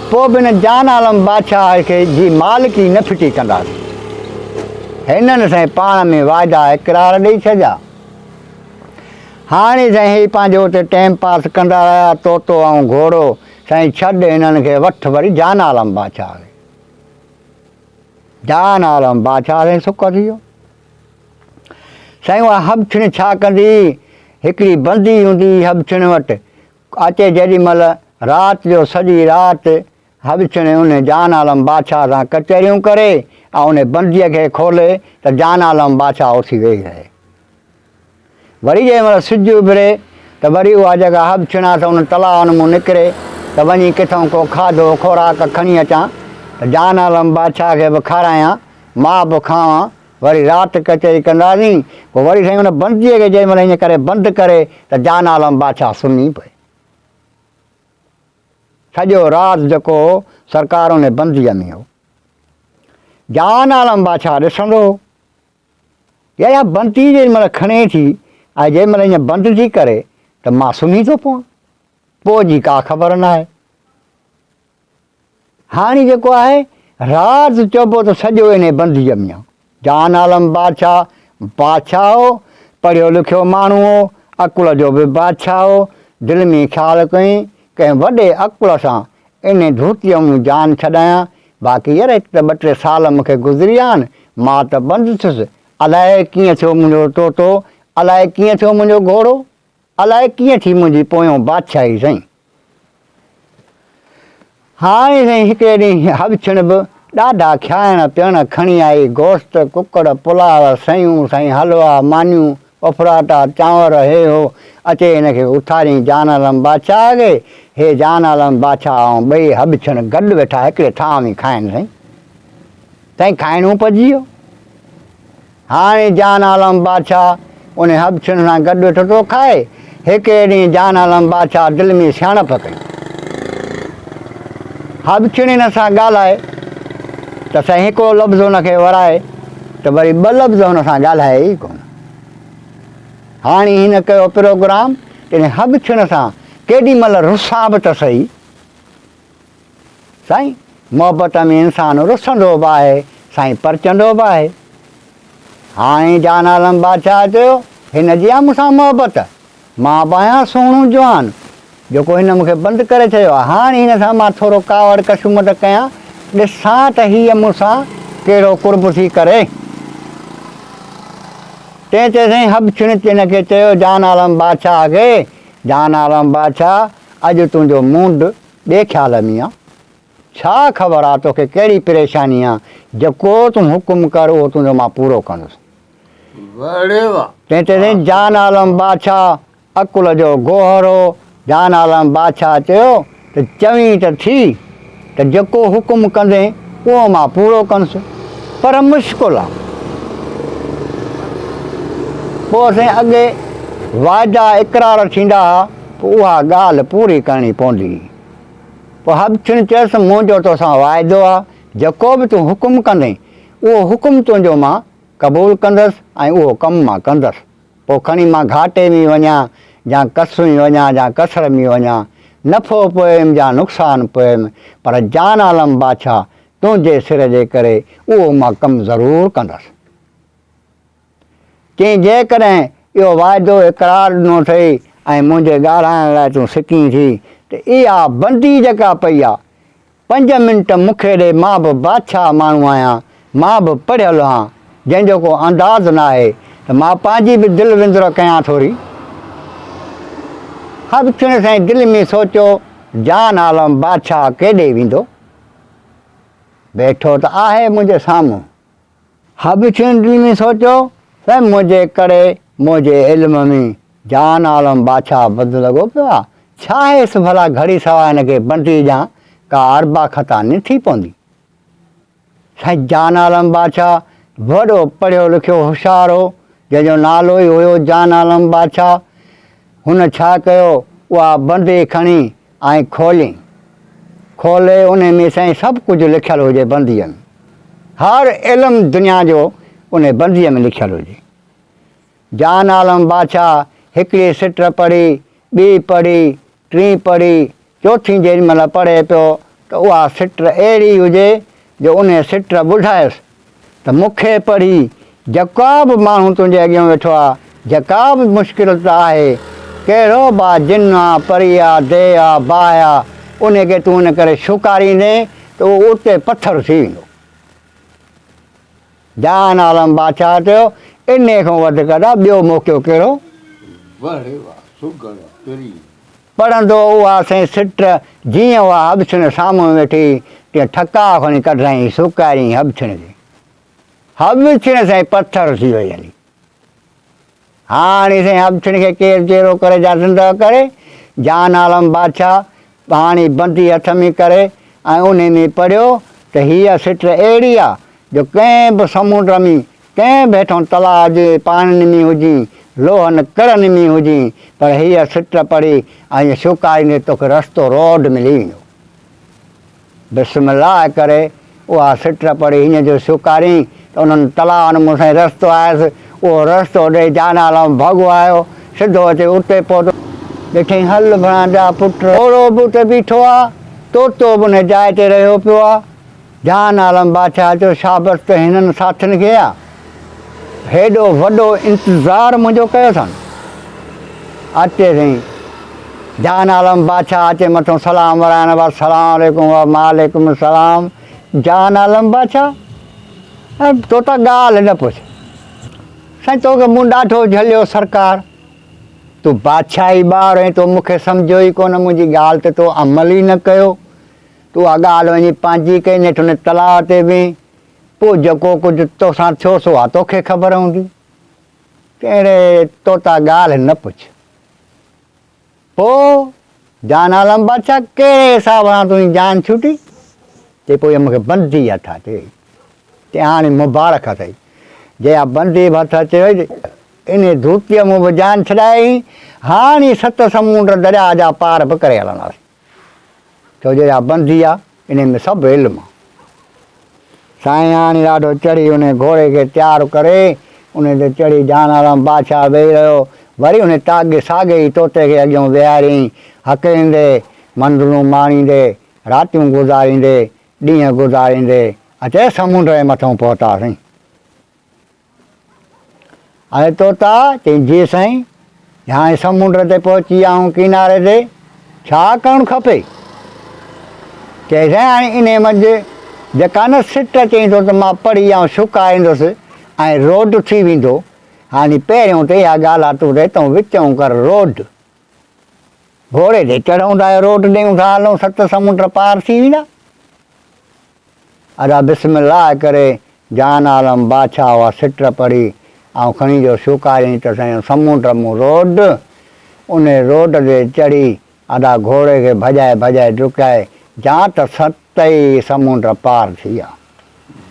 پوء به هن جان عالم بادشاهه کي جي مالڪي نه ڦٽي ڪنداسين. هنن سائين پاڻ ۾ وعدا اقرار ڏئي ڇڏيا. هاڻي سائين هي پنهنجو اتي ٽيم پاس ڪندا رهيا، طوطو ۽ گهوڙو، سائين ڇڏ هنن کي وٺ وري جان عالم بادشاهه کي. جان عالم بادشاهه سائين سڪ ٿي ويو. سائين اها هٻڇڻ ڇا ڪندي هئي، هڪڙي بندي هوندي هئي هٻڇڻ وٽ، اچي جيڏي مهل رات جو سڄي رات هٻڇڻ ان جان عالم بادشاهه سان ڪچهريون ڪري ۽ ان بنديء کي کولي ته جان عالم بادشاهه اٿي ويهي رهي. وري جنهن مهل سج اڀري ته وري اها جيڪا هٻڇڻ آ سا ان تلاء مون نڪري ته وڃي ڪٿئون ڪو کاڌو خوراڪ کڻي اچان ته جان عالم بادشاهه کي به کارايان مان به کاوان وري رات ڪچهري ڪنداسين. پوء وري سائين ان بنديء کي جنهن مهل ائين ڪري بند ڪري ته جان عالم بادشاهه سمهي پئي. سڄو راز جيڪو هو سرڪار ان بنديء ۾ هو. جان عالم بادشاهه ڏسندو هو. يا اها بندي جنهن مهل کڻي ٿي ۽ جنهن مهل ائين بند ٿي ڪري ته مان سمهي ٿو پوان. پوء جي ڪا خبر ناهي. هاڻي جيڪو آهي راز چئبو ته سڄو انهي بنديء ۾ آ. جان عالم بادشاهه بادشاهه هو، پڙهيو لکيو ماڻهو هو، عقل جو به بادشاهه هو. دل ۾ خيال ڪيائين، ڪنهن وڏي عقل سان انهي ڌوتيء مون جان ڇڏايان، باقي يار هت ته ٻه ٽي سال مون کي گذري ويا آهن، مان ته بند ٿيس، الائي ڪيئن ٿيو منهنجو طوطو، الائي ڪيئن ٿيو منهنجو گهوڙو، الائي ڪيئن ٿي منهنجي پويون بادشاهي سائين. هاڻي سائين هڪڙي ڏينهن هٻڇڻ به ڏاڍا کائڻ پيئڻ کڻي آئي، گوشت، ڪڪڙ، پلاء، سيون، سائين حلوا، مانيون، اڦراٽا، چانور، هي هو، اچي هن کي اٿاريائين جان عالم بادشاهه کي، هي جان عالم بادشاهه ۽ ٻئي هٻڇڻ گڏ ويٺا هڪڙي ٿانء ۾ کائن سائين. سائين کائڻو پئجي ويو. هاڻي جان عالم بادشاهه انهي حبشين سان گڏ ويٺو ٿو کائي. هڪڙي ڏينهن جان عالم بادشاهه دل ۾ سياڻپ ڪئي. حبشين هن سان ڳالهائي ته سائين هڪڙو لفظ هن کي ورائي ته وري ٻه لفظ هن سان ڳالهائي ئي ڪونه. هاڻي هن ڪيو پروگرام ته انهي حبشين سان ڪيڏي مهل رسان به ته سهي. سائين محبت ۾ انسان رسندو به آهي سائين پرچندو به آهي. هاڻي جان عالم بادشاهه چيو هن جي آ مون سان محبت، مان به آهيان سهڻو جوان، جيڪو هن مون کي بند ڪري ڇڏيو آهي، هاڻي هن سان مان ٿورو ڪاوڙ ڪشمت ڪيان، ڏسان ته هيء مون سان ڪهڙو قرب ٿي ڪري. تنهن تي سائين حبشڻ هن کي چيو جان عالم بادشاهه کي، جان عالم بادشاهه اڄ تنهنجو مونڊ ٻئي خيال ۾ آ. ڇا خبر آ توکي ڪهڙي پريشاني آ، جيڪو تون حڪم ڪر اهو تنهنجو مان پورو ڪندس. تنهن تي سائين جان عالم بادشاهه عقل جو گوهر هو. جان عالم بادشاهه چيو ته چوين ته ٿي ته جيڪو حڪم ڪندين اهو مان پورو ڪندس، پر مشڪل آ. پوء سائين اڳي وعدا اقرار ٿيندا ها. پوء اها ڳالهه پوري ڪرڻي پوندي. پوء حبشڻ چيس، منهنجو توسان واعدو آ، جيڪو به تون حڪم ڪندين، اهو حڪم تنهنجو مان قبول ڪندس ۽ اهو ڪم مان ڪندس. پوء کڻي مان گهاٽي ۾ وڃان يا ڪس ۾ وڃان يا ڪسر ۾ وڃان، نفعو پويم يا نقصان پويم، پر جان عالم بادشاهه تنهنجي سر جي ڪري اهو مان ڪم ضرور ڪندس. چيائين، جيڪڏهن اهو واعدو اقرار ڏنو اٿئي ۽ منهنجي ڳالهائڻ لاء تون سڪين ٿي ته اها بندي جيڪا پئي آ، پنج منٽ مون کي ڏي، مان به بادشاهه ماڻهو آهيان، مان به پڙهيل آهيان، جنهن جو ڪو انداز ناهي ته مان پنهنجي به دل وندر ڪيان ٿوري. حبشڻ سائين دل ۾ سوچيو، جان عالم بادشاهه ڪيڏي ويندو؟ ويٺو ته آهي منهنجي سامهون. حبشين دل ۾ سوچيو ته منهنجي ڪري منهنجي علم ۾ جان عالم بادشاهه بد لڳو پيو آ، ڇا هيس ڀلا گهڙي سوا هن کي بندي ڏيان ڪا اربع خطا نه ٿي پوندي. سائين جان عالم بادشاهه وڏو پڙهيو لکيو هوشيار هو، جنهن جو نالو ئي هيو جان عالم بادشاهه. هن ڇا ڪيو اها بندي کڻي ۽ کولين. کولي انهي ۾ سائين سڀ ڪجهه لکيل هجي بنديء ۾. هر علم دنيا جو انهي بنديء ۾ لکيل هجي. جان عالم بادشاهه هڪڙي سٽ پڙهي، ٻي پڙهي، ٽين پڙهي، چوٿين جيڏي مهل پڙهي پيو ته اها سٽ اهڙي هجي جو انهي سٽ ٻڌايس ته مون کي پڙهي جيڪا به ماڻهو تنهنجي اڳيان ويٺو آ، جيڪا به مشڪل ته آهي، ڪهڙو به آ، جن آ، پري آ، ديهه آ، باهه آ، انهي کي تون ان ڪري شوڪاريندين ته اهو اتي پٿر ٿي ويندو. جان عالم بادشاهه چيو، انهي کان وڌيڪ ادا ٻيو موقعو ڪهڙو؟ واهه ري واهه، سگهڙ پرين. پڙهندو اها سائين سٽ جيئن اها حبشڻ سامهون ويٺي تيئن ٺڪاء کڻي ڪڍرائين سوڪاريائين حبشڻ کي. حبشڻ سائين پٿر ٿي وئي هلي. هاڻي سائين حبشڻ کي ڪير چيرو ڪري جا زندهه ڪري. جان عالم بادشاهه هاڻي بندي هٿ ۾ ڪري ۽ انهي ۾ پڙهيو ته هيء سٽ اهڙي آ جو ڪنهن به سمنڊ ۾ ڪنهن به هيٺئون تلاء جي پاڻين ۾ هجين، لوهن ڪرن ۾ هجين، پر هيء سٽ پڙهي ۽ شوڪاريندي توکي رستو روڊ ملي ويندو. بسم الله ڪري اها سٽ پڙهي هيئن جو شوڪاريائين ته انهن تلاءن مون سائين رستو آيس، اهو رستو ڏئي جان عالم ڀڳو آيو، سڌو اچي اتي پهتو. ڏٺائين هل ڀڻا جا پٽ گهوڙو به اتي بيٺو آ، طوطو به ان جاء تي رهيو پيو آ. جهان عالم بادشاهه چيو، شابس ته هنن ساٿين کي آ، هيڏو وڏو انتظار منهنجو ڪيو اٿن. اچي سائين. جهان عالم بادشاهه اچي مٿون سلام ورائڻ بعد سلام عليڪم و وعليڪم السلام. جهان عالم بادشاهه تو ته ڳالهه نه پڇ. سائين توکي مون ڏاڍو جهليو سرڪار. تون بادشاهي ٻار آهين تو مون کي سمجهيو ئي ڪونه منهنجي ڳالهه تي تو عمل ئي نه ڪيو. تون اها ڳالهه وڃي پنهنجي ڪئي، نيٺ ان تلاء تي وئين، پوء جيڪو ڪجهه توسان ٿيو سو اها توکي خبر هوندي. ڪهڙي طوطا ڳالهه نه پڇ. پوء جان عالم بادشاهه ڪهڙي حساب سان تنهنجي جان ڇٽي؟ چي پوء اها مون کي بندي هٿ اچي وئي. چي هاڻي مبارڪ اٿئي. جي اها بندي به هٿ اچي وئي ته انهي ڌوتيء مون به جان ڇڏائي. هاڻي ست سمونڊ درياء جا پار به ڪري هلنداسين. ڇو جو اها بندي آ، انهي ۾ سڀ علم آ. سائين هاڻي ڏاڍو چڙهي انهي گهوڙي کي تيار ڪري، انهي تي چڙهي جان عالم بادشاهه ويهي رهيو. وري انهي تاڳي ساڳي ئي طوطي کي اڳيون ويهاريائين. هڪليندي، منزلون ماڻيندي، راتيون گذاريندي، ڏينهن گذاريندي، اچي سمنڊ جي مٿئون پهتاسين. اڙي طوطا! چيائين، جي سائين! هاڻي سمنڊ تي پهچي ويا آهيون ڪناري تي، ڇا ڪرڻ کپي؟ چيائين، سائين هاڻي انهيء منجهه جيڪا نه سٽ چئين ٿو ته مان پڙهي آئون سڪائيندس ۽ روڊ ٿي ويندو. هاڻي پهريون ته اها ڳالهه آ تون ريتئون وچئون ڪر روڊ. گهوڙي تي چڙهون ٿا ۽ روڊ ڏيون ٿا هلون ست سمنڊ پار ٿي ويندا. ادا بسم الله ڪري جان عالم بادشاهه اها سٽ پڙهي ۽ کڻي جو شوڪاريائين ته سائين سمونڊ مون روڊ انهي روڊ تي چڙهي ادا گهوڙي کي ڀڄائي ڀڄائي ڊڪائي جان ته ست ئي سمونڊ پار ٿي ويا.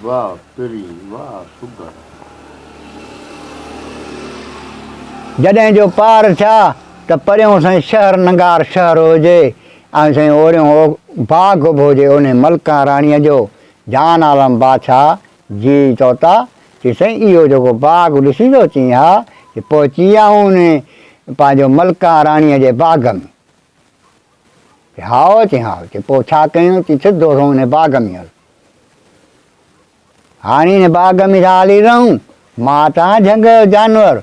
واھ پرين واھ سگهڙ. جڏهن جو پار ٿيا ته پريون سائين شهر ننگار شهر هجي ۽ سائين اوريون باغ به هجي انهي ملڪان راڻيء جو جان عالم بادشاهه جي چوتا چي سائين اهو جيڪو باغ ڏسين ٿو چين ها چي پهچي ويا آهون انهي پنهنجو ملڪان راڻيء جي باغ ۾ چي هائو چي هائو چي پوء ڇا ڪيون چي سڌو سنئون انهي باغ ۾ هل. هاڻي هن باغ ۾ ٿا هلي رهون. مان ته آهيان جهنگ جو جانور.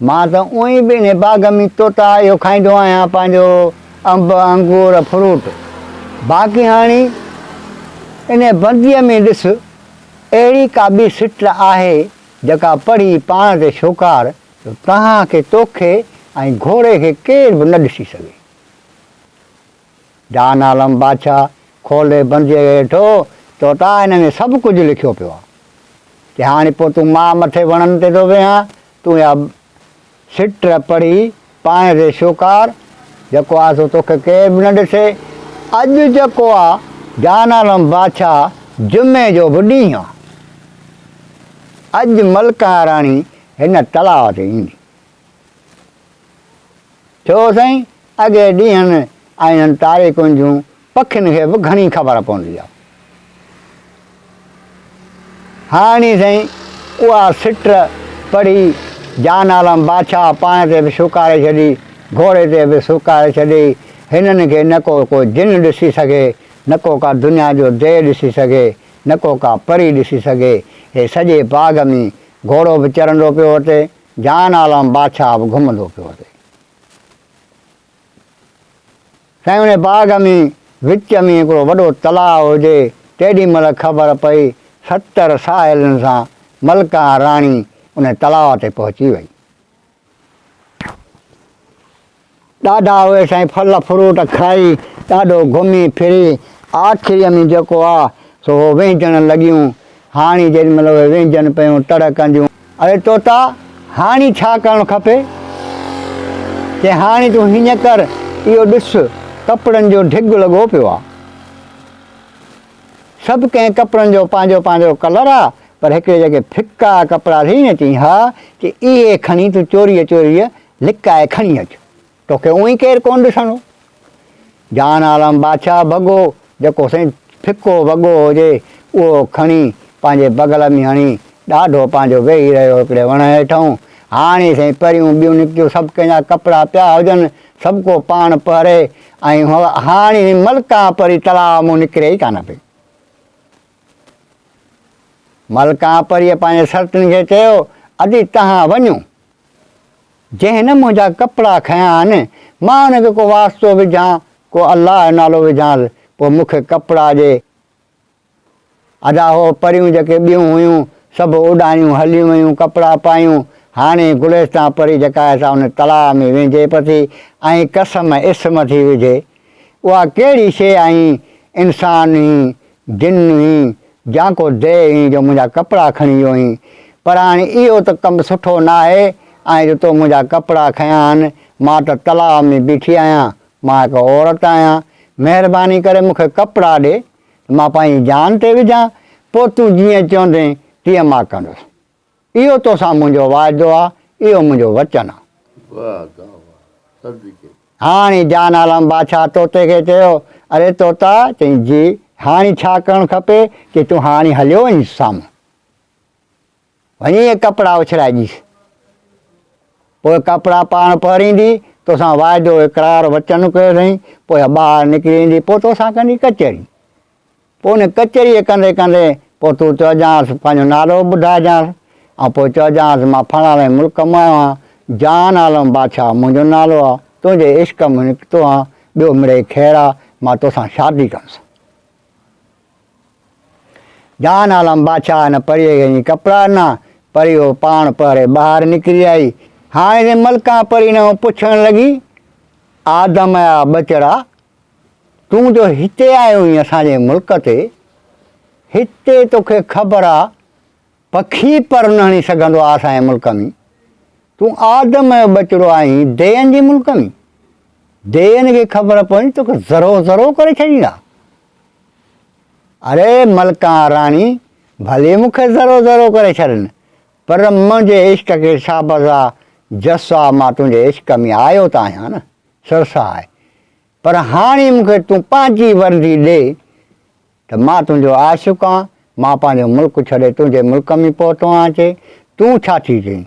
مان ته اونئن ئي به انهي باغ ۾ طوطا اهو کائيندو آهيان پنهنجو انب، انگور، فروٽ. باقي هاڻي انهي بنديء ۾ ڏس اهڙي ڪا ٻي سٽ آهي جيڪا پڙهي پاڻ تي شوڪار جو توهان کي توکي ۽ گهوڙي کي ڪير به نه ڏسي سگهي. جان عالم بادشاهه کولي بنديء کي ڏٺو، طوطا هن ۾ سڀ ڪجهه لکيو پيو آهي. چي هاڻي پوء تون مان مٿي وڻن تي ٿو ويهان، تون اها سٽ پڙهي پاڻ تي شوڪار، جيڪو آهي سو توکي ڪير به نه ڏسي. اڄ جيڪو آ جان عالم بادشاهه جمعي جو به ڏينهن آ. اڄ ملڪان راڻي هن تلاء تي ايندي. ٿيو سائين، اڳي ڏينهن ۽ انهن تاريخن جون پکين کي به گهڻي خبر پوندي آ. هاڻي سائين اها سٽ پڙهي جان عالم بادشاهه پاڻ تي به شوڪاري ڇڏي، گهوڙي تي به شوڪاري ڇڏي. هنن کي نه ڪو ڪو جن ڏسي سگهي، نه ڪو ڪا دنيا جو ديو ڏسي سگهي، نه ڪو ڪا پري ڏسي سگهي. هي سڄي باغ ۾ گهوڙو به چرندو پيو وتي، جان عالم بادشاهه به گهمندو پيو وتي. سائين انهي باغ ۾ وچ ۾ هڪڙو وڏو تلاء هجي، تيڏي مهل خبر پئي 70 ساهيلين سان ملڪان راڻي انهي تلاء تي پهچي وئي. ڏاڍا اهي سائين ڦل فروٽ کائي ڏاڍو گهمي ڦري آخريء ۾ جيڪو آ سو هو وهنجڻ لڳيون. هاڻي جيڏي مهل اهي وهنجن پيون تڙ ڪنديون. اڙي طوطا هاڻي ڇا ڪرڻ کپي؟ چي هاڻي تون هيئن ڪر اهو ڏس ڪپڙن جو ڍڳ لڳو پيو آ. سڀ ڪنهن ڪپڙن جو پنهنجو پنهنجو ڪلر آ پر هڪڙي جيڪي ڦڪا ڪپڙا اٿئي نه چئين ها چي اهي کڻي تون چوريء چوريء لڪائي کڻي اچ، توکي اونئن ئي ڪير ڪونه ڏسندو. جان عالم بادشاهه ڀڳو، جيڪو سائين ڦڪو وڳو هجي، اهو کڻي پنهنجي بغل ۾ هڻي ڏاڍو پنهنجو ويهي رهيو هڪڙي وڻ هيٺئون. هاڻي سائين پريون ٻيون نڪتيون، سڀ ڪنهن جا ڪپڙا پيا هجن، سڀڪو پاڻ پهري ۽ هاڻي ملڪان پري تلاء مون نڪري ئي ڪانه پئي. ملڪان پريء پنهنجي سرتين کي چيو، ادي تهان وڃو. جنهن نه منهنجا ڪپڙا کنيا آهن، مان ان کي ڪو واسطو وجهان، ڪو الله جو نالو وجهانس، پوء مون کي ڪپڙا ڏي. ادا هو پريون جيڪي ٻيون هيون، سڀ اڏاڻيون هليون ويون، ڪپڙا پايون. هاڻي گلستان پري جيڪا آهي سا ان تلاء ۾ وينجهي پٿي ۽ قسم اسم ٿي وجهي. اها ڪهڙي شيء آهين، انسان هين، جن هين، جا ڪو ديو هين جو منهنجا ڪپڙا کڻي ويو هين. پر هاڻي اهو ته ڪم سٺو ناهي ۽ جو تو منهنجا ڪپڙا کنيا آهن، مان ته تلاء ۾ بيٺي آهيان، مان هڪ عورت آهيان، مهرباني ڪري مون کي ڪپڙا ڏي ته مان پنهنجي جان تي وجهان، پوء تون جيئن چوندين تيئن مان ڪندس. اهو توسان منهنجو واعدو آ، اهو منهنجو وچن آ. واهه دا واهه صدقي. هاڻي جان عالم بادشاهه طوطي کي چيو، اري طوطا! چيائين، جي، هاڻي ڇا ڪرڻ کپي؟ چي، تون هاڻي هليو وڃ سامهون. وڃي اهي ڪپڙا اڇلائي ڏيس. پوء ڪپڙا پاڻ پهريندي، توسان واعدو اقرار وچن ڪيو اٿئين، پوء اها ٻاهر نڪري ايندي، پوء توسان ڪندي ڪچهري. پوء ان ڪچهريء ڪندي ڪندي پوء تون چئجانس، پنهنجو نالو به ٻڌائجانس ۽ پوء چئجانس مان فلاڻي ملڪ مان آيو آهيان، جان عالم بادشاهه منهنجو نالو آهي، تنهنجي عشق ۾ نڪتو آهيان، ٻيو مڙئي خير آهي، مان توسان شادي ڪندس. جان عالم بادشاهه هن پريء کي وڃي ڪپڙا ڏنا. پري اهو پاڻ پهري ٻاهر نڪري آئي. هاڻي جي ملڪان پري هن کان پڇڻ لڳي، آدم جا ٻچڙا، تون جو هتي آيو آهين اسان جي ملڪ تي، هتي توکي خبر آ پکي پر نه هڻي سگهندو آ اسان جي ملڪ ۾، تون آدم جو ٻچڙو آهين ديئن جي ملڪ ۾، ديئن کي خبر پوندي توکي ذرو ذرو ڪري ڇڏيندا. اري ملڪان راڻي، ڀلي مون کي ذرو ذرو ڪري ڇڏن، پر منهنجي عشق کي شابس آ، جس آ، مان تنهنجي عشق ۾ آيو ته آهيان نه، سرس آهي، پر هاڻي مون کي تون پنهنجي ورندي ڏي ته مان تنهنجو عاشق آن، مان پنهنجو ملڪ ڇڏي تنهنجي ملڪ ۾ پهتو آهيان، چي، تون ڇا ٿي چئين؟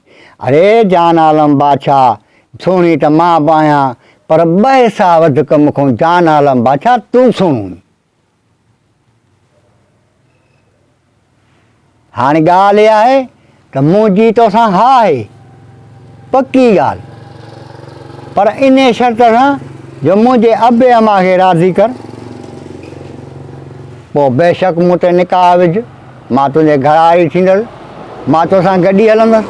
اري جان عالم بادشاهه، سهڻي ته مان به آهيان، پر ٻه حصا وڌڪ مون کان جان عالم بادشاهه تون سهڻو آهين. هاڻي ڳالهه اها آهي ته منهنجي توسان ها آهي، پڪي ڳالهه، پر انهيء شرط سان جو منهنجي ابي امان کي راضي ڪر، پوء بيشڪ مون تي نڪاح وجهه، مان تنهنجي گهرواري ٿيندس، مان توسان گڏي هلندس.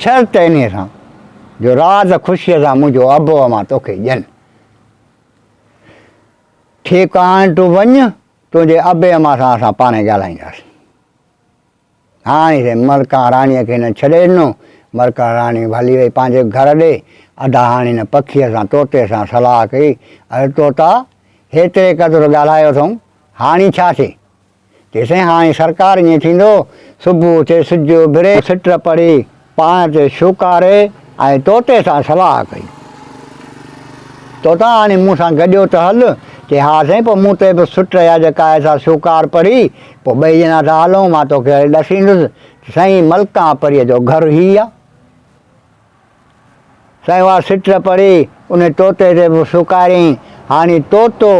شرط انهيء سان جو راز خوشيء سان منهنجو ابو امان توکي ڏين. ٺيڪ آ هاڻي تون وڃ، تنهنجي ابي امان سان اسان پاڻهي ڳالهائينداسين. هاڻي سائين ملڪان راڻيء کي هن ڇڏي ڏنو. ملڪان راڻي به هلي وئي پنهنجي گهر ڏي. ادا هاڻي هن پکيء سان طوطي سان صلاح ڪئي، اڙي طوطا! هيتري قدر ڳالهايو اٿئون، هاڻي ڇا ٿئي؟ چي سائين هاڻي سرڪار ائين ٿيندو، صبح ٿئي سج اڀري، سٽ پڙهي، پاڻ تي شوڪاري ۽ طوطي سان صلاح ڪئي. طوطا هاڻي مون سان گڏيو ته هل، چي ها سائين پوء مون تي به سٽ يا جيڪا آهي سا شوڪار پڙهي، پوء ٻئي ڄڻا ٿا هلون، مان توکي هلي ڏسيندس ته سائين ملڪان پريء جو گهر هي آ. سائين اها سٽ پڙهي ان طوطي تي به سڪاريائين. هاڻي طوطو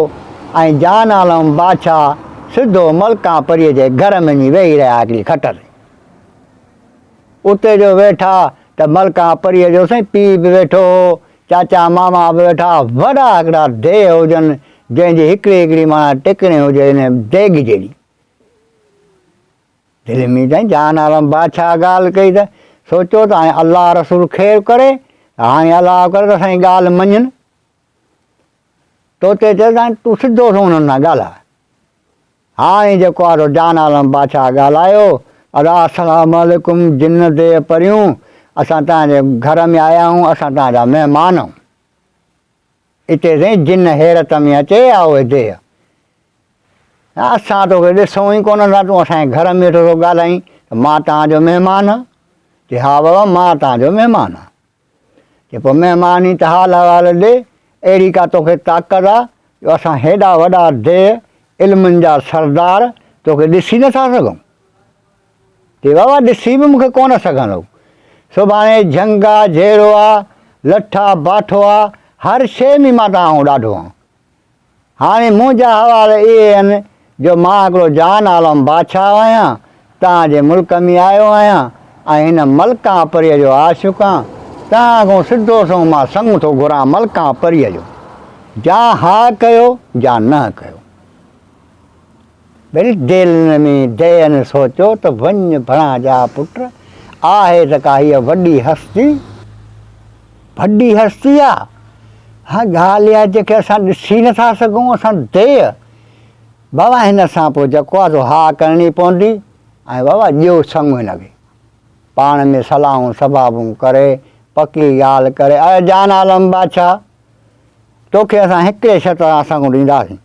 ۽ جان عالم بادشاهه سڌو ملڪان پريء جي گهر ۾ وڃي ويهي رهيا هڪڙي کٽ تي. اتي جو ويٺا ته ملڪان پريء جو سائين پيء به ويٺو هو، چاچا ماما به ويٺا، وڏا هڪڙا ديهه هجن، جنهن جي هڪڙي هڪڙي معنيٰ ٽڪڻي هجي ان ديڳ جيڏي. دل ۾ چيائين، جهان عالم بادشاهه ڳالهه ڪئي ته سوچيو ته هاڻي الله رسول خير ڪري ته هاڻي الله ڪري ته اسان جي ڳالهه مڃن. طوطي چيو ته هاڻي تون سڌو سنئون انهن سان ڳالهاء. هاڻي جيڪو آهي سو جهان عالم بادشاهه ڳالهايو، ادا السلام عليڪم جن ديهه پريون، اسان توهان جي گهر ۾ آيا آهيون، اسان توهان جا مهمان آهيون. اتي سائين جن حيرت ۾ اچي آ اهي ديهه. اسان توکي ڏسون ئي ڪونه ٿا، تون اسان جي گهر ۾ ويٺو ٿو ڳالهائين ته مان توهان جو مهمان آهيان. چي ها بابا مان توهان جو مهمان آهيان. چي پوء مهمان ئي ته حال احوال ڏي، اهڙي ڪا توکي طاقت آ جو اسان هيڏا وڏا ديهه، علمن جا سردار توکي ڏسي نٿا سگهون. چي بابا ڏسي به مون کي ڪونه سگهندؤ. سڀاڻي جهنگ آ، جهيڙو آ، لٺ آ، باٺو آ، هر شيء ۾ مان توهان کان ڏاڍو آهيان. هاڻي منهنجا حوال اهي آهن جو مان هڪڙو جان عالم بادشاهه آهيان، توهان جي ملڪ ۾ آيو آهيان ۽ هن ملڪان پريء جو عاشق آهيان، توهان کان سڌو سنئون مان سڱ ٿو گهران ملڪان پريء جو، جا ها ڪيو جا نه ڪيو. وري دل ۾ دين سوچيو ته وڃ ڀڻا جا پٽ، آهي ته ڪا هيء وڏي هستي، وڏي هستي آ. ها ڳالهه اها جنهن کي اسان ڏسي نه ٿا سگهون، اسان ديهه. بابا هن سان پوء جيڪو آ سو ها ڪرڻي پوندي ۽ بابا ڏيو سڱ هن کي. پاڻ ۾ صلاحون صبابون ڪري، پڪي ڳالهه ڪري، اي جان عالم بادشاهه! توکي اسان هڪڙي شرط سان سڱ ڏينداسين.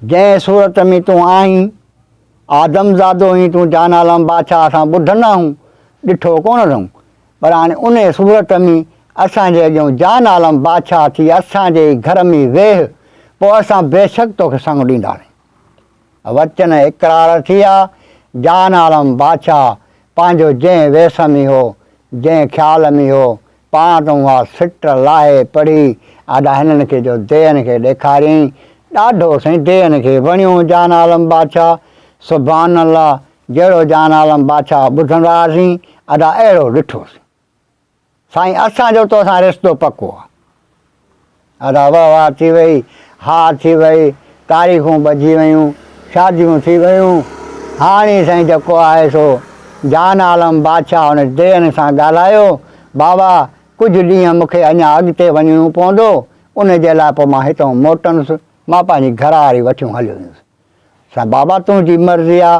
جنهن صورت ۾ تون آهين، آدم زادو آهين تون جان عالم بادشاهه اسان ٻڌندا آهيون ڏٺو ڪونه اٿئون، پر هاڻي انهيء صورت ۾ اسان جي اڳيئون جان عالم بادشاهه ٿي اسان جي ئي گهر ۾ ويهه، پوء اسان بيشڪ توکي سڱ ڏينداسين. وچن اقرار ٿيا، جان عالم بادشاهه پنهنجو جنهن ويس ۾ هو، جنهن خيال ۾ هو، پاڻ ته اها سٽ لاهي پڙهي آڏا هنن کي جو ديهن کي ڏيکاريائين، ڏاڍو سائين ديهن کي وڻيو جان عالم بادشاهه، سبحان الله جهڙو جان عالم بادشاهه ٻڌندا هئاسين ادا اهڙو ڏٺوسين. سائين اسان جو توسان رشتو پڪو آ. ادا وهه واهه ٿي وئي، ها ٿي وئي، تاريخون ٻڌي ويون، شاديون ٿي ويون. هاڻي سائين جيڪو آهي سو جان عالم بادشاهه ان ديهن سان ڳالهايو، بابا ڪجهه ڏينهن مون کي اڃا اڳتي وڃڻو پوندو، ان جي لاء پوء مان هتئون موٽندس، مان پنهنجي گهرواري وٺيون هليو ويندس. سائين بابا تنهنجي مرضي آ،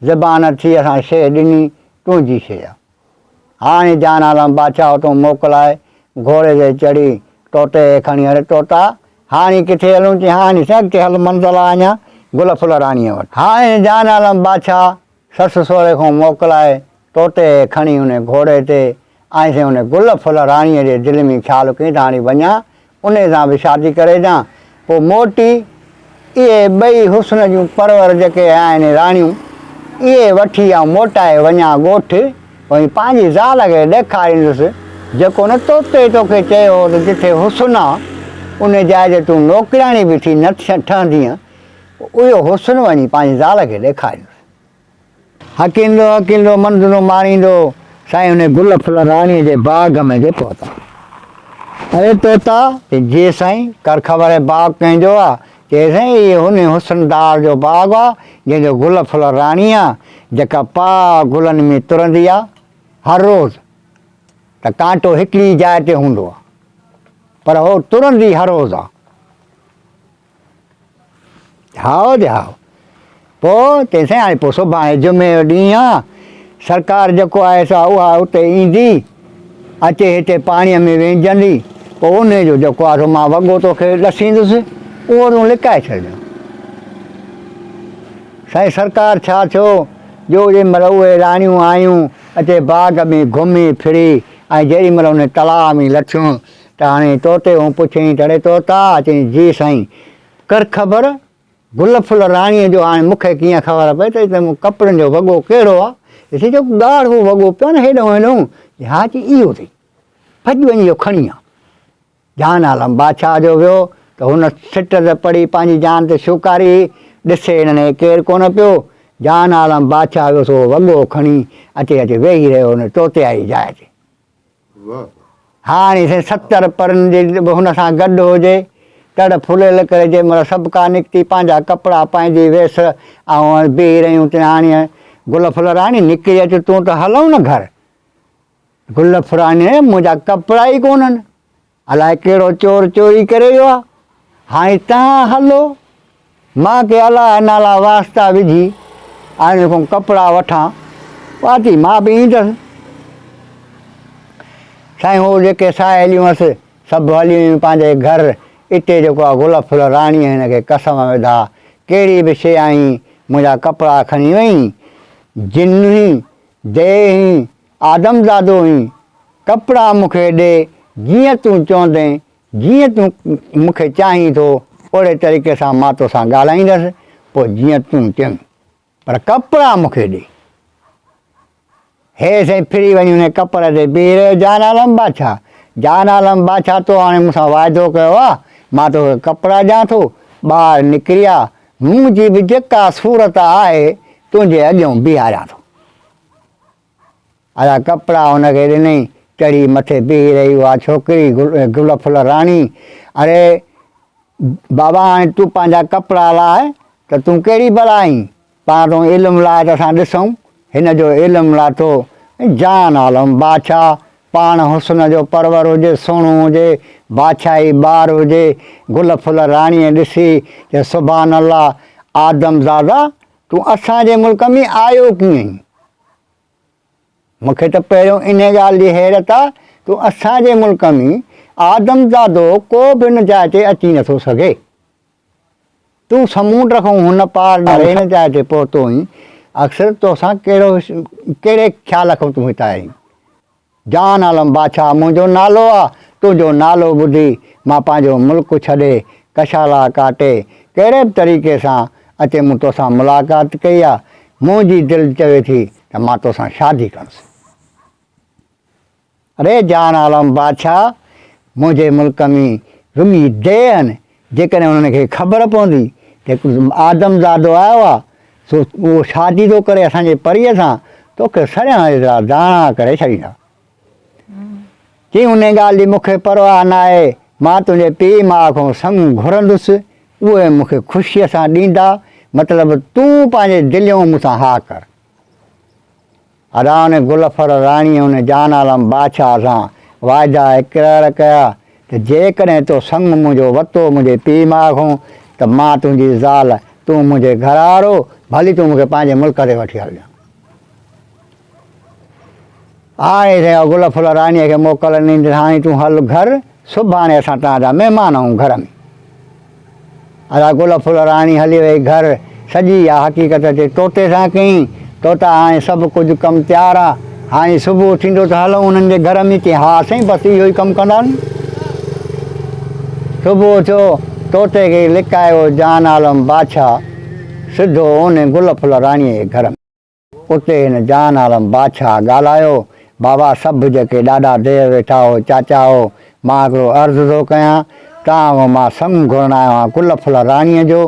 زبان ٿي اسان شيء ڏني، تنهنجي شيء آ. هاڻي جان عالم بادشاهه اتون موڪلائي گهوڙي تي چڙهي طوطي کي کڻي اڙي طوطا هاڻي ڪٿي هلون؟ چيائين هاڻي سائين اڳتي هل منزل آ اڃا گل ڦل راڻيء وٽ. هاڻي جان عالم بادشاهه سس سهري کان موڪلائي طوطي کي کڻي ان گهوڙي تي ۽ سائين ان گل ڦل راڻيء جي دل ۾ خيال ڪيائين ته هاڻي وڃان انهيء سان به شادي ڪري اچان. پوء موٽي اهي ٻئي حسن جون پرور جيڪي آهن راڻيون، اهي وٺي آئون موٽائي وڃان ڳوٺ، وڃي پنهنجي زال کي ڏيکاريندس، جيڪو نه توتي توکي چيو هو ته جتي حسن آ، ان جاء تي تون نوڪرياڻي به ٿي نه ٺهندينء، اهو حسن وڃي پنهنجي زال کي ڏيکاريندس. هڪيندو هڪيندو منزلون ماريندو سائين انهي گل ڦل راڻيء جي باغ ۾ جي پهتا. اڙي طوطا! چي جي سائين، ڪر خبر هي باغ ڪنهن جو آ؟ چي سائين هي انهي حسندار جو باغ آ جنهن جو گل ڦل راڻي آ، جيڪا پاء گلن ۾ ترندي آ هر روز ته ڪانٽو هڪڙي جاء تي هوندو آ پر هو ترندي هر روز آ. هائو جي هائو. پوء چيائين سائين هاڻي پوء سڀاڻي جمعي جو ڏينهن آ، سرڪار جيڪو آهي سا اها اتي ايندي، اچي هتي پاڻيء ۾ وهنجندي، پوء انهيء جو جيڪو آ سو مان وڳو توکي ڏسيندس، اهو تون لڪائي ڇڏجان. سائين سرڪار ڇا ٿيو جو جيڏي مهل اهي راڻيون آيون، اچي باغ ۾ گهمي ڦري ۽ جيڏي مهل انهيء تلاء ۾ لٿيون ته هاڻي طوطي هون پڇيائين ته اڙي طوطا! چيائين جي سائين. ڪر خبر، گل ڦل راڻيء جو هاڻي مون کي ڪيئن خبر پئي ته هتي مون ڪپڙن جو وڳو ڪهڙو آ؟ ڏسي جو ڳاڙهو وڳو پيو آ نه هيڏانهون هيڏانهون. چي ها چي اهو اٿئي. ڀڄ وڃي اهو کڻي آ. جان عالم بادشاهه جو ويو ته هن سٽ ته پڙهي پنهنجي جان تي شوڪاري هئي. ڏسي هنن کي ڪير ڪونه پيو. جان عالم بادشاهه ويو سو وڳو کڻي اچي اچي ويهي رهيو هن طوطيائي جاء تي. هاڻي سائين 70 پرن جي به هن سان گڏ هجي، تڙ ڦليل ڪري جنهن مهل سڀڪا نڪتي پنهنجا ڪپڙا پائيندي ويس ۽ بيهي رهيون تنهن هاڻي گل ڦل راڻي نڪري اچ تون ته هلون نه گهر. گل ڦل راڻي منهنجا ڪپڙا ئي ڪونهن. الائي ڪهڙو چور چوري ڪري ويو آ. هاڻي توهان هلو، مان ڪي الله نالا واسطا وجهي آئين کان ڪپڙا وٺان، پاتي مان به ايندس. سائين هو جيڪي ساهيليون هئس، سڀ هليون ويون پنهنجي گهر. اتي جيڪو آ گل ڦل راڻيء هن کي قسم وڌا، ڪهڙي به شيء آهين، منهنجا ڪپڙا کڻي وئين. جن هين، ديهه هين، آدمزادو هين، ڪپڙا مون کي ڏي، جيئن تون چوندين، جيئن تون مون کي چاهين ٿو، اوهڙي طريقي سان مان توسان ڳالهائيندس، پوء جيئن تون چوين. پر ڪپڙا مون کي ڏي. هي سائين ڦري وڃي انهي ڪپڙ تي بيهي رهيو، جان عالم بادشاهه! جان عالم بادشاهه تو هاڻي مون سان واعدو ڪيو آ، مان توکي ڪپڙا ڏيان ٿو، ٻاهر نڪري آ، منهنجي به جيڪا صورت آهي، تنهنجي اڳيئون بيهاريان ٿو. ادا ڪپڙا هن کي ڏنئي، چڙهي مٿي بيهي رهي اها ڇوڪري گل ڦل راڻي، اڙي بابا هاڻي تون پنهنجا ڪپڙا لاهه ته تون ڪهڙي بلا آهين، پاڻ تون علم لاهه ته اسان ڏسون، هن جو علم لاٿو، جان عالم بادشاهه پاڻ حسن جو پرور هجي، سهڻو هجي، بادشاهي ٻار هجي، گل ڦل راڻيء ڏسي چيس سبحان الله آدم زاده تون اسان جي ملڪ ۾ آيو ڪيئن؟ مون کي ته پهريون انهيء ڳالهه جي حيرت آ ته اسان جي ملڪ ۾ آدمزادو ڪو به هن جاء تي اچي نٿو سگهي. تون سمونڊ کان هن پار ڏانهن هن جاء تي پهتو آهين. اڪثر توسان ڪهڙو ڪهڙي خيال کان تون هت آيو آهين؟ جان عالم بادشاهه منهنجو نالو آ، تنهنجو نالو ٻڌي مان پنهنجو ملڪ ڇڏي ڪشالا ڪاٽي ڪهڙي به طريقي سان اچي مون توسان ملاقات ڪئي آ، منهنجي دل چوي ٿي ته مان توسان شادي ڪندس. اڙي جان عالم بادشاهه منهنجي ملڪ ۾ رڳي ديهه آهن، جيڪڏهن انهن کي خبر پوندي ته هڪ آدم زادو آيو آ، سو اهو شادي ٿو ڪري اسان جي پريء سان، توکي سڙيان جيترا داڻا ڪري ڇڏيندا. چيائين انهيء ڳالهه جي مون کي پرواهه ناهي، مان تنهنجي پيء ماء کان سڱ گهرندس، اهي مون کي خوشيء سان ڏيندا، مطلب تون پنهنجي دليون مون سان ها ڪر. ادا ان گل ڦل راڻيء ان جان عالم بادشاهه سان واعدا اقرار ڪيا ته جيڪڏهن تو سڱ منهنجو وتو منهنجي پيء ماء کان ته مان تنهنجي زال، تون منهنجي گهر وارو، ڀلي تون مون کي پنهنجي ملڪ تي وٺي هلجان. هاڻي سائين گل ڦل راڻيء کي موڪل ڏني ته هاڻي تون هل گهر، سڀاڻي اسان توهان جا مهمان آهيون گهر ۾. ادا گل ڦل راڻي هلي وئي گهر، سڄي اها حقيقت اچي طوطي سان ڪيائين. طوطا هاڻي سڀ ڪجهه ڪم تيار آ، هاڻي صبح ٿيندو ته هلون انهن جي گهر ۾. چيائين ها سائين بس اهو ئي ڪم ڪنداسين. صبح ٿيو، طوطي کي لڪايو جان عالم بادشاهه سڌو انهي گل ڦل راڻيء جي گهر ۾. اتي هن جان عالم بادشاهه ڳالهايو، بابا سڀ جيڪي ڏاڏا ديهه ويٺا هو، چاچا هو، مان هڪڙو عرض ٿو ڪيان، توهان کان مان سڱ گهرڻ آيو آهيان گل ڦل راڻيء جو،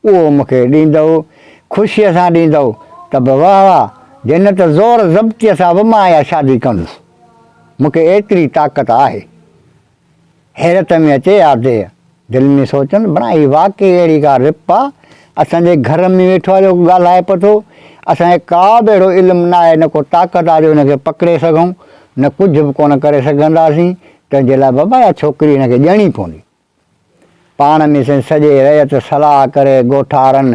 اهو مون کي ڏيندؤ، خوشيء سان ڏيندؤ ته به واهه واهه، جي نه ته زور ضبطيء سان به مان اها شادي ڪندس، مون کي ايتري طاقت آهي. حيرت ۾ اچي آ ديهه دل ۾ سوچن، بڻا هي واقعي اهڙي ڪا رپ آ، اسان جي گهر ۾ ويٺو آ جو ڳالهائي پيو ٿو، اسان کي ڪا به اهڙو علم نه آهي، نه ڪو طاقت آ جو هن کي پڪڙي سگهون، نه ڪجهه به ڪونه ڪري سگهنداسين، تنهن جي لاء بابا اها ڇوڪري هن کي ڏيڻي پوندي. پاڻ ۾ سين سڄي رعيت صلاح ڪري ڳوٺارن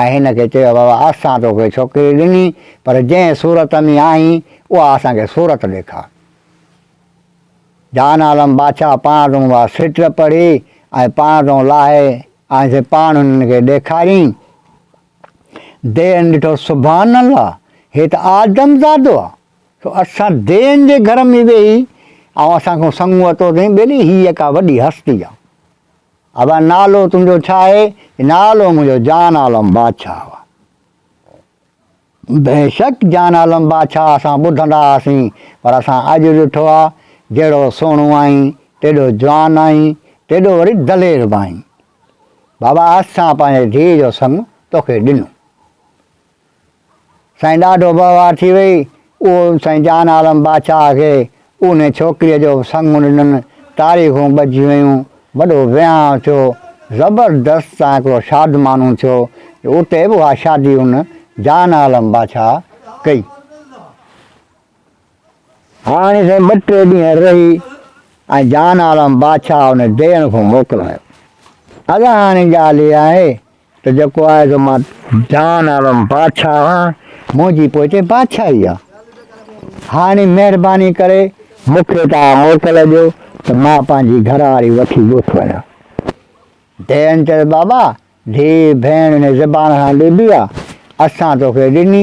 ۽ هن کي چيو بابا اسان توکي ڇوڪري ڏني، پر جنهن صورت ۾ آهين اها اسان کي صورت ڏيکار. جان عالم بادشاهه پاڻ تون اها سٽ پڙهي ۽ پاڻ تون لاهي ۽ سي پاڻ انهن کي ڏيکارين. ديهن ڏٺو سبحان الله هي ته آدم زادو آ، سو اسان ديهن جي گهر ۾ ويهي ۽ اسان کان سڱ ورتو اٿئين، ٻيلي هيء ڪا وڏي هستي آ. ابا نالو تنهنجو ڇا آهي؟ نالو منهنجو جان عالم بادشاهه آ. بيشڪ جان عالم بادشاهه اسان ٻڌندا هئاسين پر اسان اڄ ڏٺو آ جهڙو سهڻو آهين تيڏو جوان آهين تيڏو وري دلير به آهين بابا اسان پنهنجي ڌيء جو سڱ توکي ڏنو سائين ڏاڍو وهوار ٿي وئي اهو سائين جان عالم بادشاهه کي انهي ڇوڪريء جو به سڱ ڏنن، تاريخون ٻڌجي ويون، وڏو وهانء ٿيو، زبردست سان هڪڙو شادمانو ٿيو جو اتي به اها شادي ان جان عالم بادشاهه ڪئي. هاڻي سائين ٻه ٽي ڏينهن رهي ۽ جان عالم بادشاهه ان ديهن کان موڪلايو. ادا هاڻي ڳالهه اها آهي ته جيڪو آهي سو مان جان عالم بادشاهه آهيان، منهنجي پوئتي بادشاهي آهي. هاڻي مهرباني ڪري مون کي توهان موڪل ڏيو ته مان پنهنجي گهر واري وٺي ڳوٺ وڃان. ديهن چيس، بابا، ڌيء ڀيڻ هن زبان سان ڏبي آ، اسان توکي ڏني،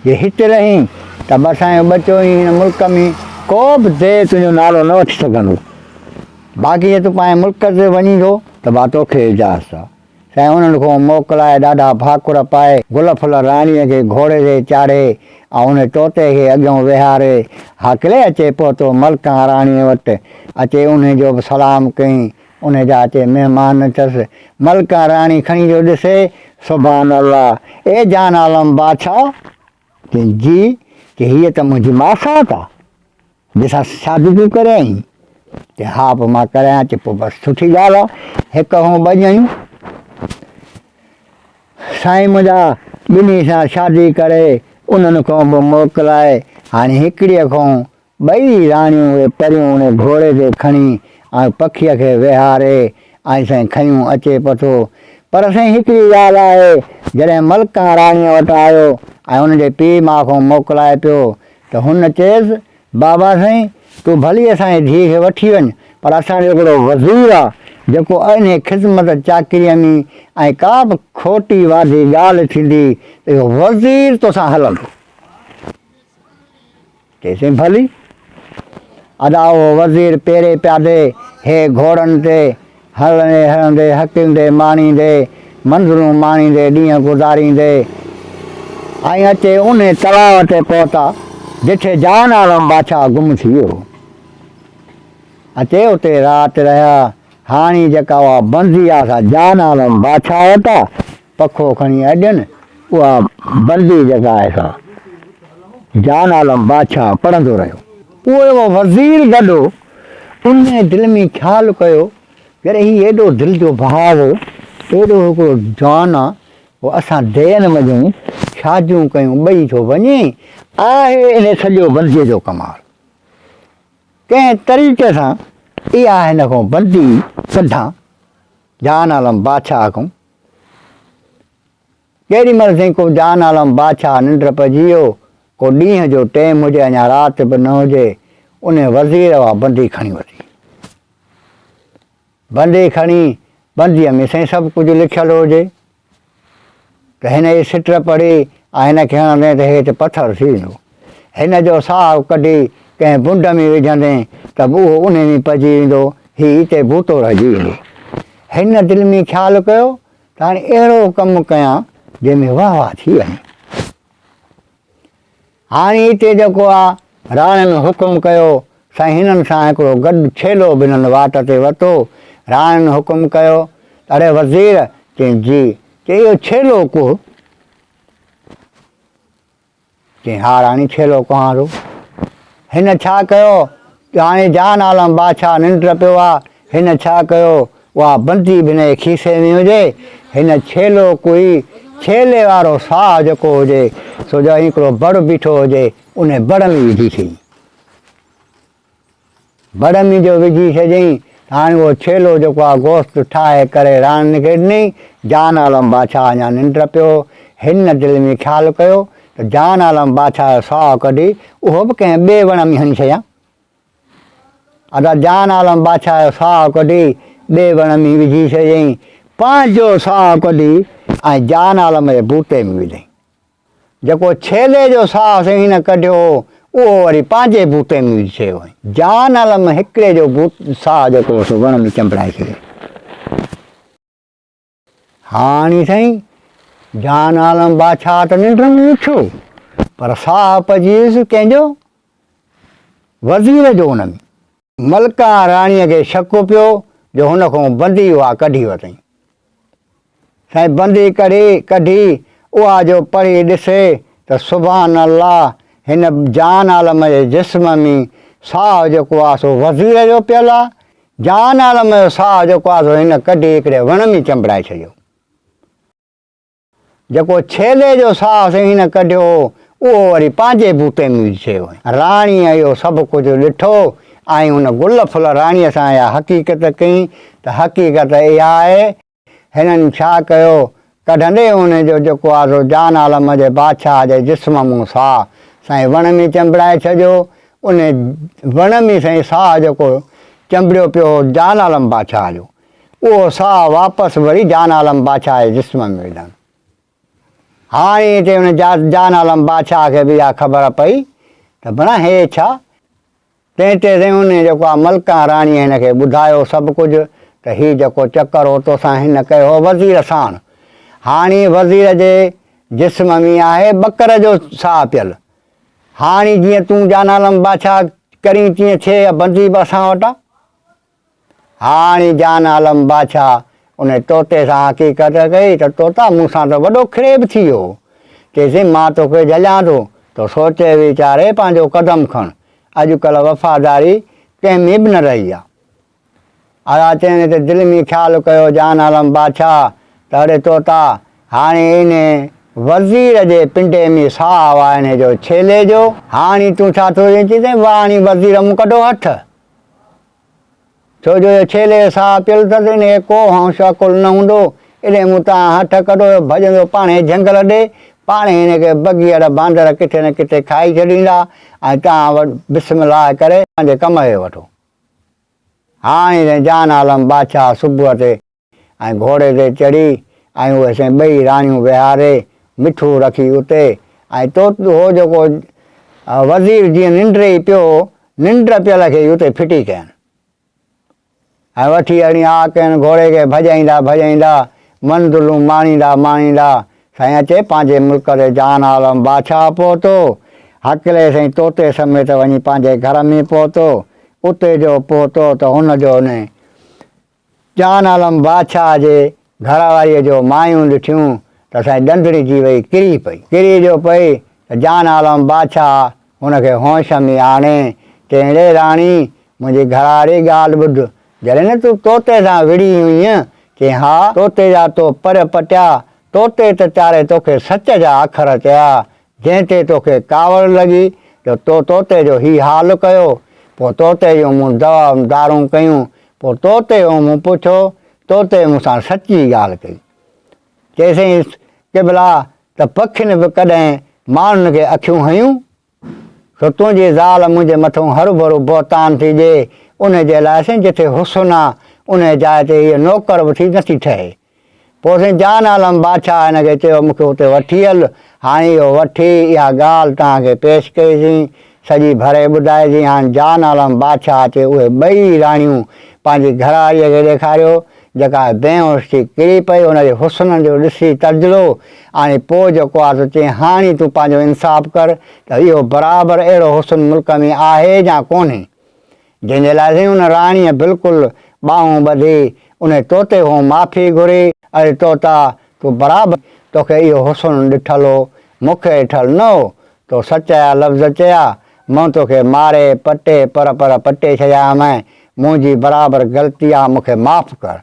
جي هت رهين ته به اسان جو ٻچو ئي هن ملڪ ۾ ڪو به ديهه تنهنجو نالو نه وٺي سگهندو. باقي جي تون پنهنجي ملڪ تي وڃين ٿو ته با توکي اجازت آ. سائين انهن کان موڪلائي ڏاڍا ڀاڪر پائي گل ڦل راڻيء کي گهوڙي تي چاڙهي ۽ ان طوطي کي اڳيون ويهاري هاڪلي اچي پهتو ملڪان راڻيء وٽ اچي انهي جو به سلام ڪيائين انهي جا اچي مهمان ٿيس ملڪان راڻي کڻي جو ڏسي سبحان الله اي جان عالم بادشاهه چيائين جي چي هيء ته منهنجي ماسات آ. جنهن سان شادي تون ڪري آئين؟ چي ها پوء مان ڪرايان. چي پوء بس سٺي ڳالهه آ، هڪ کان ٻه ڄڻيون. سائين منهنجا ٻنهي سان شادي ڪري انهن کان به موڪلائي هاڻي هڪڙيء کان ٻئي راڻيون اهي پريون انهي گهوڙي تي کڻي ۽ پکيء کي ويهاري ۽ سائين کنيون اچي پٿو. پر سائين هڪڙي ڳالهه آهي جڏهن ملڪان راڻيء وٽ آيو ۽ ان جي پيء ماء کان موڪلائي پيو ته هن چيس، بابا سائين، تون ڀلي اسان جي ڌيء کي وٺي وڃ، پر اسان جو هڪڙو وزير آ، جيڪو انهي خذمت چاڪريء ۾ ۽ ڪا به کوٽي واڌي ڳالهه ٿيندي ته اهو وزير توسان هلندو. چيسين ڀلي. ادا اهو وزير پيري پيادي هي گهوڙن تي هلندي هلندي هڪيندي ماڻيندي منزلون ماڻيندي ڏينهن گذاريندي ۽ اچي انهي تلاء تي پهتا جتي جان عالم بادشاهه گم ٿي ويو هو. اچي اتي رات رهيا. هاڻي جيڪا اها بندي آ سا جان عالم بادشاهه وٽ آ. پکو کڻي اڏين اها بندي جيڪا آهي سا جان عالم بادشاهه پڙهندو رهيو. اهو اهو وزير گڏ هو. انهيء دل ۾ خيال ڪيو، يار هي ايڏو دل جو ڀاء هو، ايڏو هڪڙو جوان آ، هو اسان دين منجهون شاديون ڪيون ٻئي ٿو وڃي، آهي انهيء سڄو بنديء جو ڪمال. ڪنهن طريقي سان اها هن کان بندي ڪڍان، جان عالم بادشاهه کان. ڪيڏي مهل سائين ڪو جان عالم بادشاهه ننڊ پئجي ويو، ڪو ڏينهن جو ٽيم هجي اڃا رات به نه هجي، انهي وزير اها بندي کڻي ورتي. بندي کڻي، بنديء ۾ سائين سڀ ڪجهه لکيل هجي ته هن جي سٽ پڙهي ۽ هن کي هڻندين ته هيٺ پٿر ٿي ويندو. هن جو ساهه ڪڍي ڪنهن بنڊ ۾ وجهندين ته به اهو انهي ۾ پئجي ويندو، هي اتي بوتو رهجي ويندو. هن دل ۾ خيال ڪيو ته هاڻي اهڙو ڪم ڪيان جنهن ۾ واهه واهه ٿي وڃي. هاڻي اتي جيڪو آ راڻين حڪم ڪيو، سائين هنن سان هڪڙو گڏ ڇيلو به هنن واٽ تي وتو. راڻين حڪم ڪيو ته اڙي وزير! چيائين جي. چيائين اهو ڇيلو ڪوهه؟ چيائين ها راڻي ڇيلو ڪوهان ٿو. هن ڇا ڪيو جو هاڻي جان عالم بادشاهه ننڊ پيو آ، هن ڇا ڪيو اها بندي به هن جي کيسي ۾ هجي، هن ڇيلو ڪوئي ڇيلي وارو ساهه جيڪو هجي، سو جو هڪڙو بڙ بيٺو هجي، انهي بڙ ۾ وجهي ڇڏيائين. بڙ ۾ جو وجهي ڇڏيائين ته هاڻي اهو ڇيلو جيڪو آهي گوشت ٺاهي ڪري راڻين کي ڏنائين. جان عالم بادشاهه اڃا ننڊ پيو هو. هن دل ۾ خيال ڪيو ته جان عالم بادشاهه جو ساهه ڪڍي اهو به ڪنهن ٻئي وڻ ۾ هڻي ڇڏيان. ادا جان عالم بادشاهه جو ساهه ڪڍي ٻئي وڻ ۾ وجهي ڇڏيائين. پنهنجو ساهه ڪڍي ۽ جان عالم جي بوتي ۾ وڌائين. جيڪو ڇيلي جو ساهه سائين هن ڪڍيو هو، اهو وري پنهنجي بوتي ۾ وجهي ڇڏيو هئائين. جان عالم هڪڙي جو ساهه جيڪو هو سو وڻ ۾ چنبڙائي ڇڏيو. هاڻي سائين جان عالم بادشاهه ته ننڊ ۾ اٿيو، پر ساهه پئجي ويس ڪنهن جو؟ وزير جو ان ۾. ملڪه راڻيء کي شڪ پيو جو هن کان بندي اها ڪڍي ورتائين. سائين بندي ڪڙهي ڪڍي اها جو پڙهي ڏسي ته سبحان الله هن جان عالم جي جسم ۾ ساهه جيڪو آ سو وزير جو پيل آ. جان عالم جو ساهه جيڪو آ سو هن ڪڍي هڪڙي وڻ ۾ چنبڙائي ڇڏيو. جيڪو ڇيلي جو ساهه سائين هن ڪڍيو هو، اهو وري پنهنجي بوتي ۾ وجهي ڇڏيو هئائين. راڻيء اهو سڀ ڪجهه ڏٺو ۽ هن گل ڦل راڻيء سان اها حقيقت ڪئي ته حقيقت اها آهي، هنن ڇا ڪيو، ڪڍندي ان جو جيڪو آهي سو جان عالم جي بادشاهه جي جسم مون ساهه سائين وڻ ۾ چنبڙائي ڇڏيو. ان وڻ ۾ سائين ساهه جيڪو چنبڙيو پيو هو جان عالم بادشاهه جو، اهو ساهه واپس وري جان عالم بادشاهه جي جسم ۾ وڌن. هاڻي هتي ان جان عالم بادشاهه کي به اها خبر پئي ته بڻا هي ڇا؟ تنهن تي سائين ان جيڪو آ ملڪان راڻيء هن کي ٻڌايو سڀ ڪجهه ته هي جيڪو چڪر هو توسان هن ڪيو هو وزير ساڻ. هاڻي وزير جي جسم ۾ آهي ٻڪر جو ساهه پيل. هاڻي جيئن تون جان عالم بادشاهه ڪرين تيئن ٿئي يا بندي به اسان وٽ آ. هاڻي جان عالم بادشاهه ان طوطي سان حقيقت ڪئي ته طوطا مون سان ته وڏو فريب ٿي ويو هو. چيسين مان توکي جهليان ٿو ته سوچي ويچاري پنهنجو قدم کڻ. اڄڪلهه وفاداري ڪنهن ۾ به نه رهي آ. ادا چيائين ته دل ۾ خيال ڪيو جان عالم بادشاهه ته اڙي طوطا هاڻي انهي وزير جي پنڊي ۾ ساهه آ انهي جو ڇيلي جو. هاڻي تون ڇا ٿو چئين؟ چيسين واهه هاڻي وزير مون ڪڍو هٿ. ڇو جو اهو ڇيلي جو ساهه پيل اٿس، ان کي ڪو هوش عقل نه هوندو. انهيء مون تان هٺ ڪڍو، اهو ڀڄندو پاڻهي جهنگل ڏي، پاڻهي هن کي بگهيڙ باندر ڪٿي نه ڪٿي کائي ڇڏيندا ۽ توهان وٽ بسم الله ڪري پنهنجي ڪم کي وٺو. هاڻي سائين جان عالم بادشاهه صبح تي ۽ گهوڙي تي چڙهي ۽ اهي سائين ٻئي راڻيون ويهاري مٺو رکي اتي ۽ طوطو هو جيڪو وزير جيئن ننڊ ئي پيو هو، ننڊ پيل کي ئي اتي ڦٽي ڪين ۽ وٺي هڻي آ ڪين گهوڙي کي ڀڄائيندا ڀڄائيندا منزلون ماڻيندا ماڻيندا سائين اچي پنهنجي ملڪ تي جان عالم بادشاهه پهتو. هڪلي سائين طوطي سميت وڃي پنهنجي گهر ۾ پهتو. اتي جو پهتو ته هن جو انهي جان عالم بادشاهه جي گهر واريء جو مايون ڏٺيون ته سائين ڏنڊڻي جي وئي ڪري پئي. ڪري جو پئي ته جان عالم بادشاهه هن کي هوش ۾ آڻي چيائين، ڙي راڻي، منهنجي گهراڙي ڳالهه ٻڌ، جڏهن نه تون طوطي سان وڙهي هئينء؟ چيائين، ها، طوطي جا تو پر پٽيا، طوطي ته چاري توکي سچ جا اکر چيا، جنهن تي توکي ڪاوڙ لڳي جو تو طوطي جو هي حال ڪيو. پوء طوطي جون مون دوا دارون ڪيون. پوء طوطي کان مون پڇيو، طوطي مون سان سچي ڳالهه ڪئي. چيسين، قبلا، ته پکين به ڪڏهن ماڻهن کي اکيون هنيون؟ سو تنهنجي زال منهنجي مٿئون هروڀرو بهتان ٿي ڏئي، انهي جي لاء سائين جتي حسن آ، انهي جاء تي هيء نوڪر به ٿي نٿي ٺهي. پوء سائين جان عالم بادشاهه هن کي چيو، مون کي اتي وٺي هل. هاڻي اهو وٺي اها ڳالهه توهان کي پيش ڪئيسين، سڄي ڀري ٻڌائيسين. هاڻ جان عالم بادشاهه اچي اهي ٻئي راڻيون پنهنجي گهرواريء کي ڏيکاريو، جيڪا بيهوش ٿي ڪري پئي، ان جي حسن جو ڏسي ترجلو آڻي پوء جيڪو آ سو چيائين، هاڻي تون پنهنجو انصاف ڪر ته اهو برابر اهڙو حسن ملڪ ۾ آهي يا ڪونهي؟ جنهن جي لاء سائين ان راڻيء بلڪل ٻانهون ٻڌي انهي طوطي کان معافي گهري، اڙي طوطا، تون برابر توکي اهو حسن ڏٺل هو، مون کي ڏٺل نه هو، تو سچ جا لفظ چيا، مون توکي ماري پٽي پر پر پٽي ڇڏيا هئم، منهنجي برابر غلطي آ، مون کي معاف ڪر.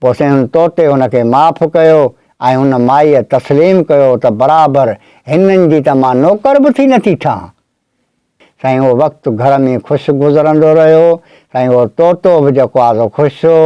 پوء سائين هن طوطي هن کي معاف ڪيو ۽ هن مائيء تسليم ڪيو ته برابر هنن جي ته مان نوڪر به ٿي نٿي ٺهان. سائين اهو وقت گهر ۾ خوش گذرندو رهيو. سائين اهو طوطو به جيڪو آ سو خوش هو.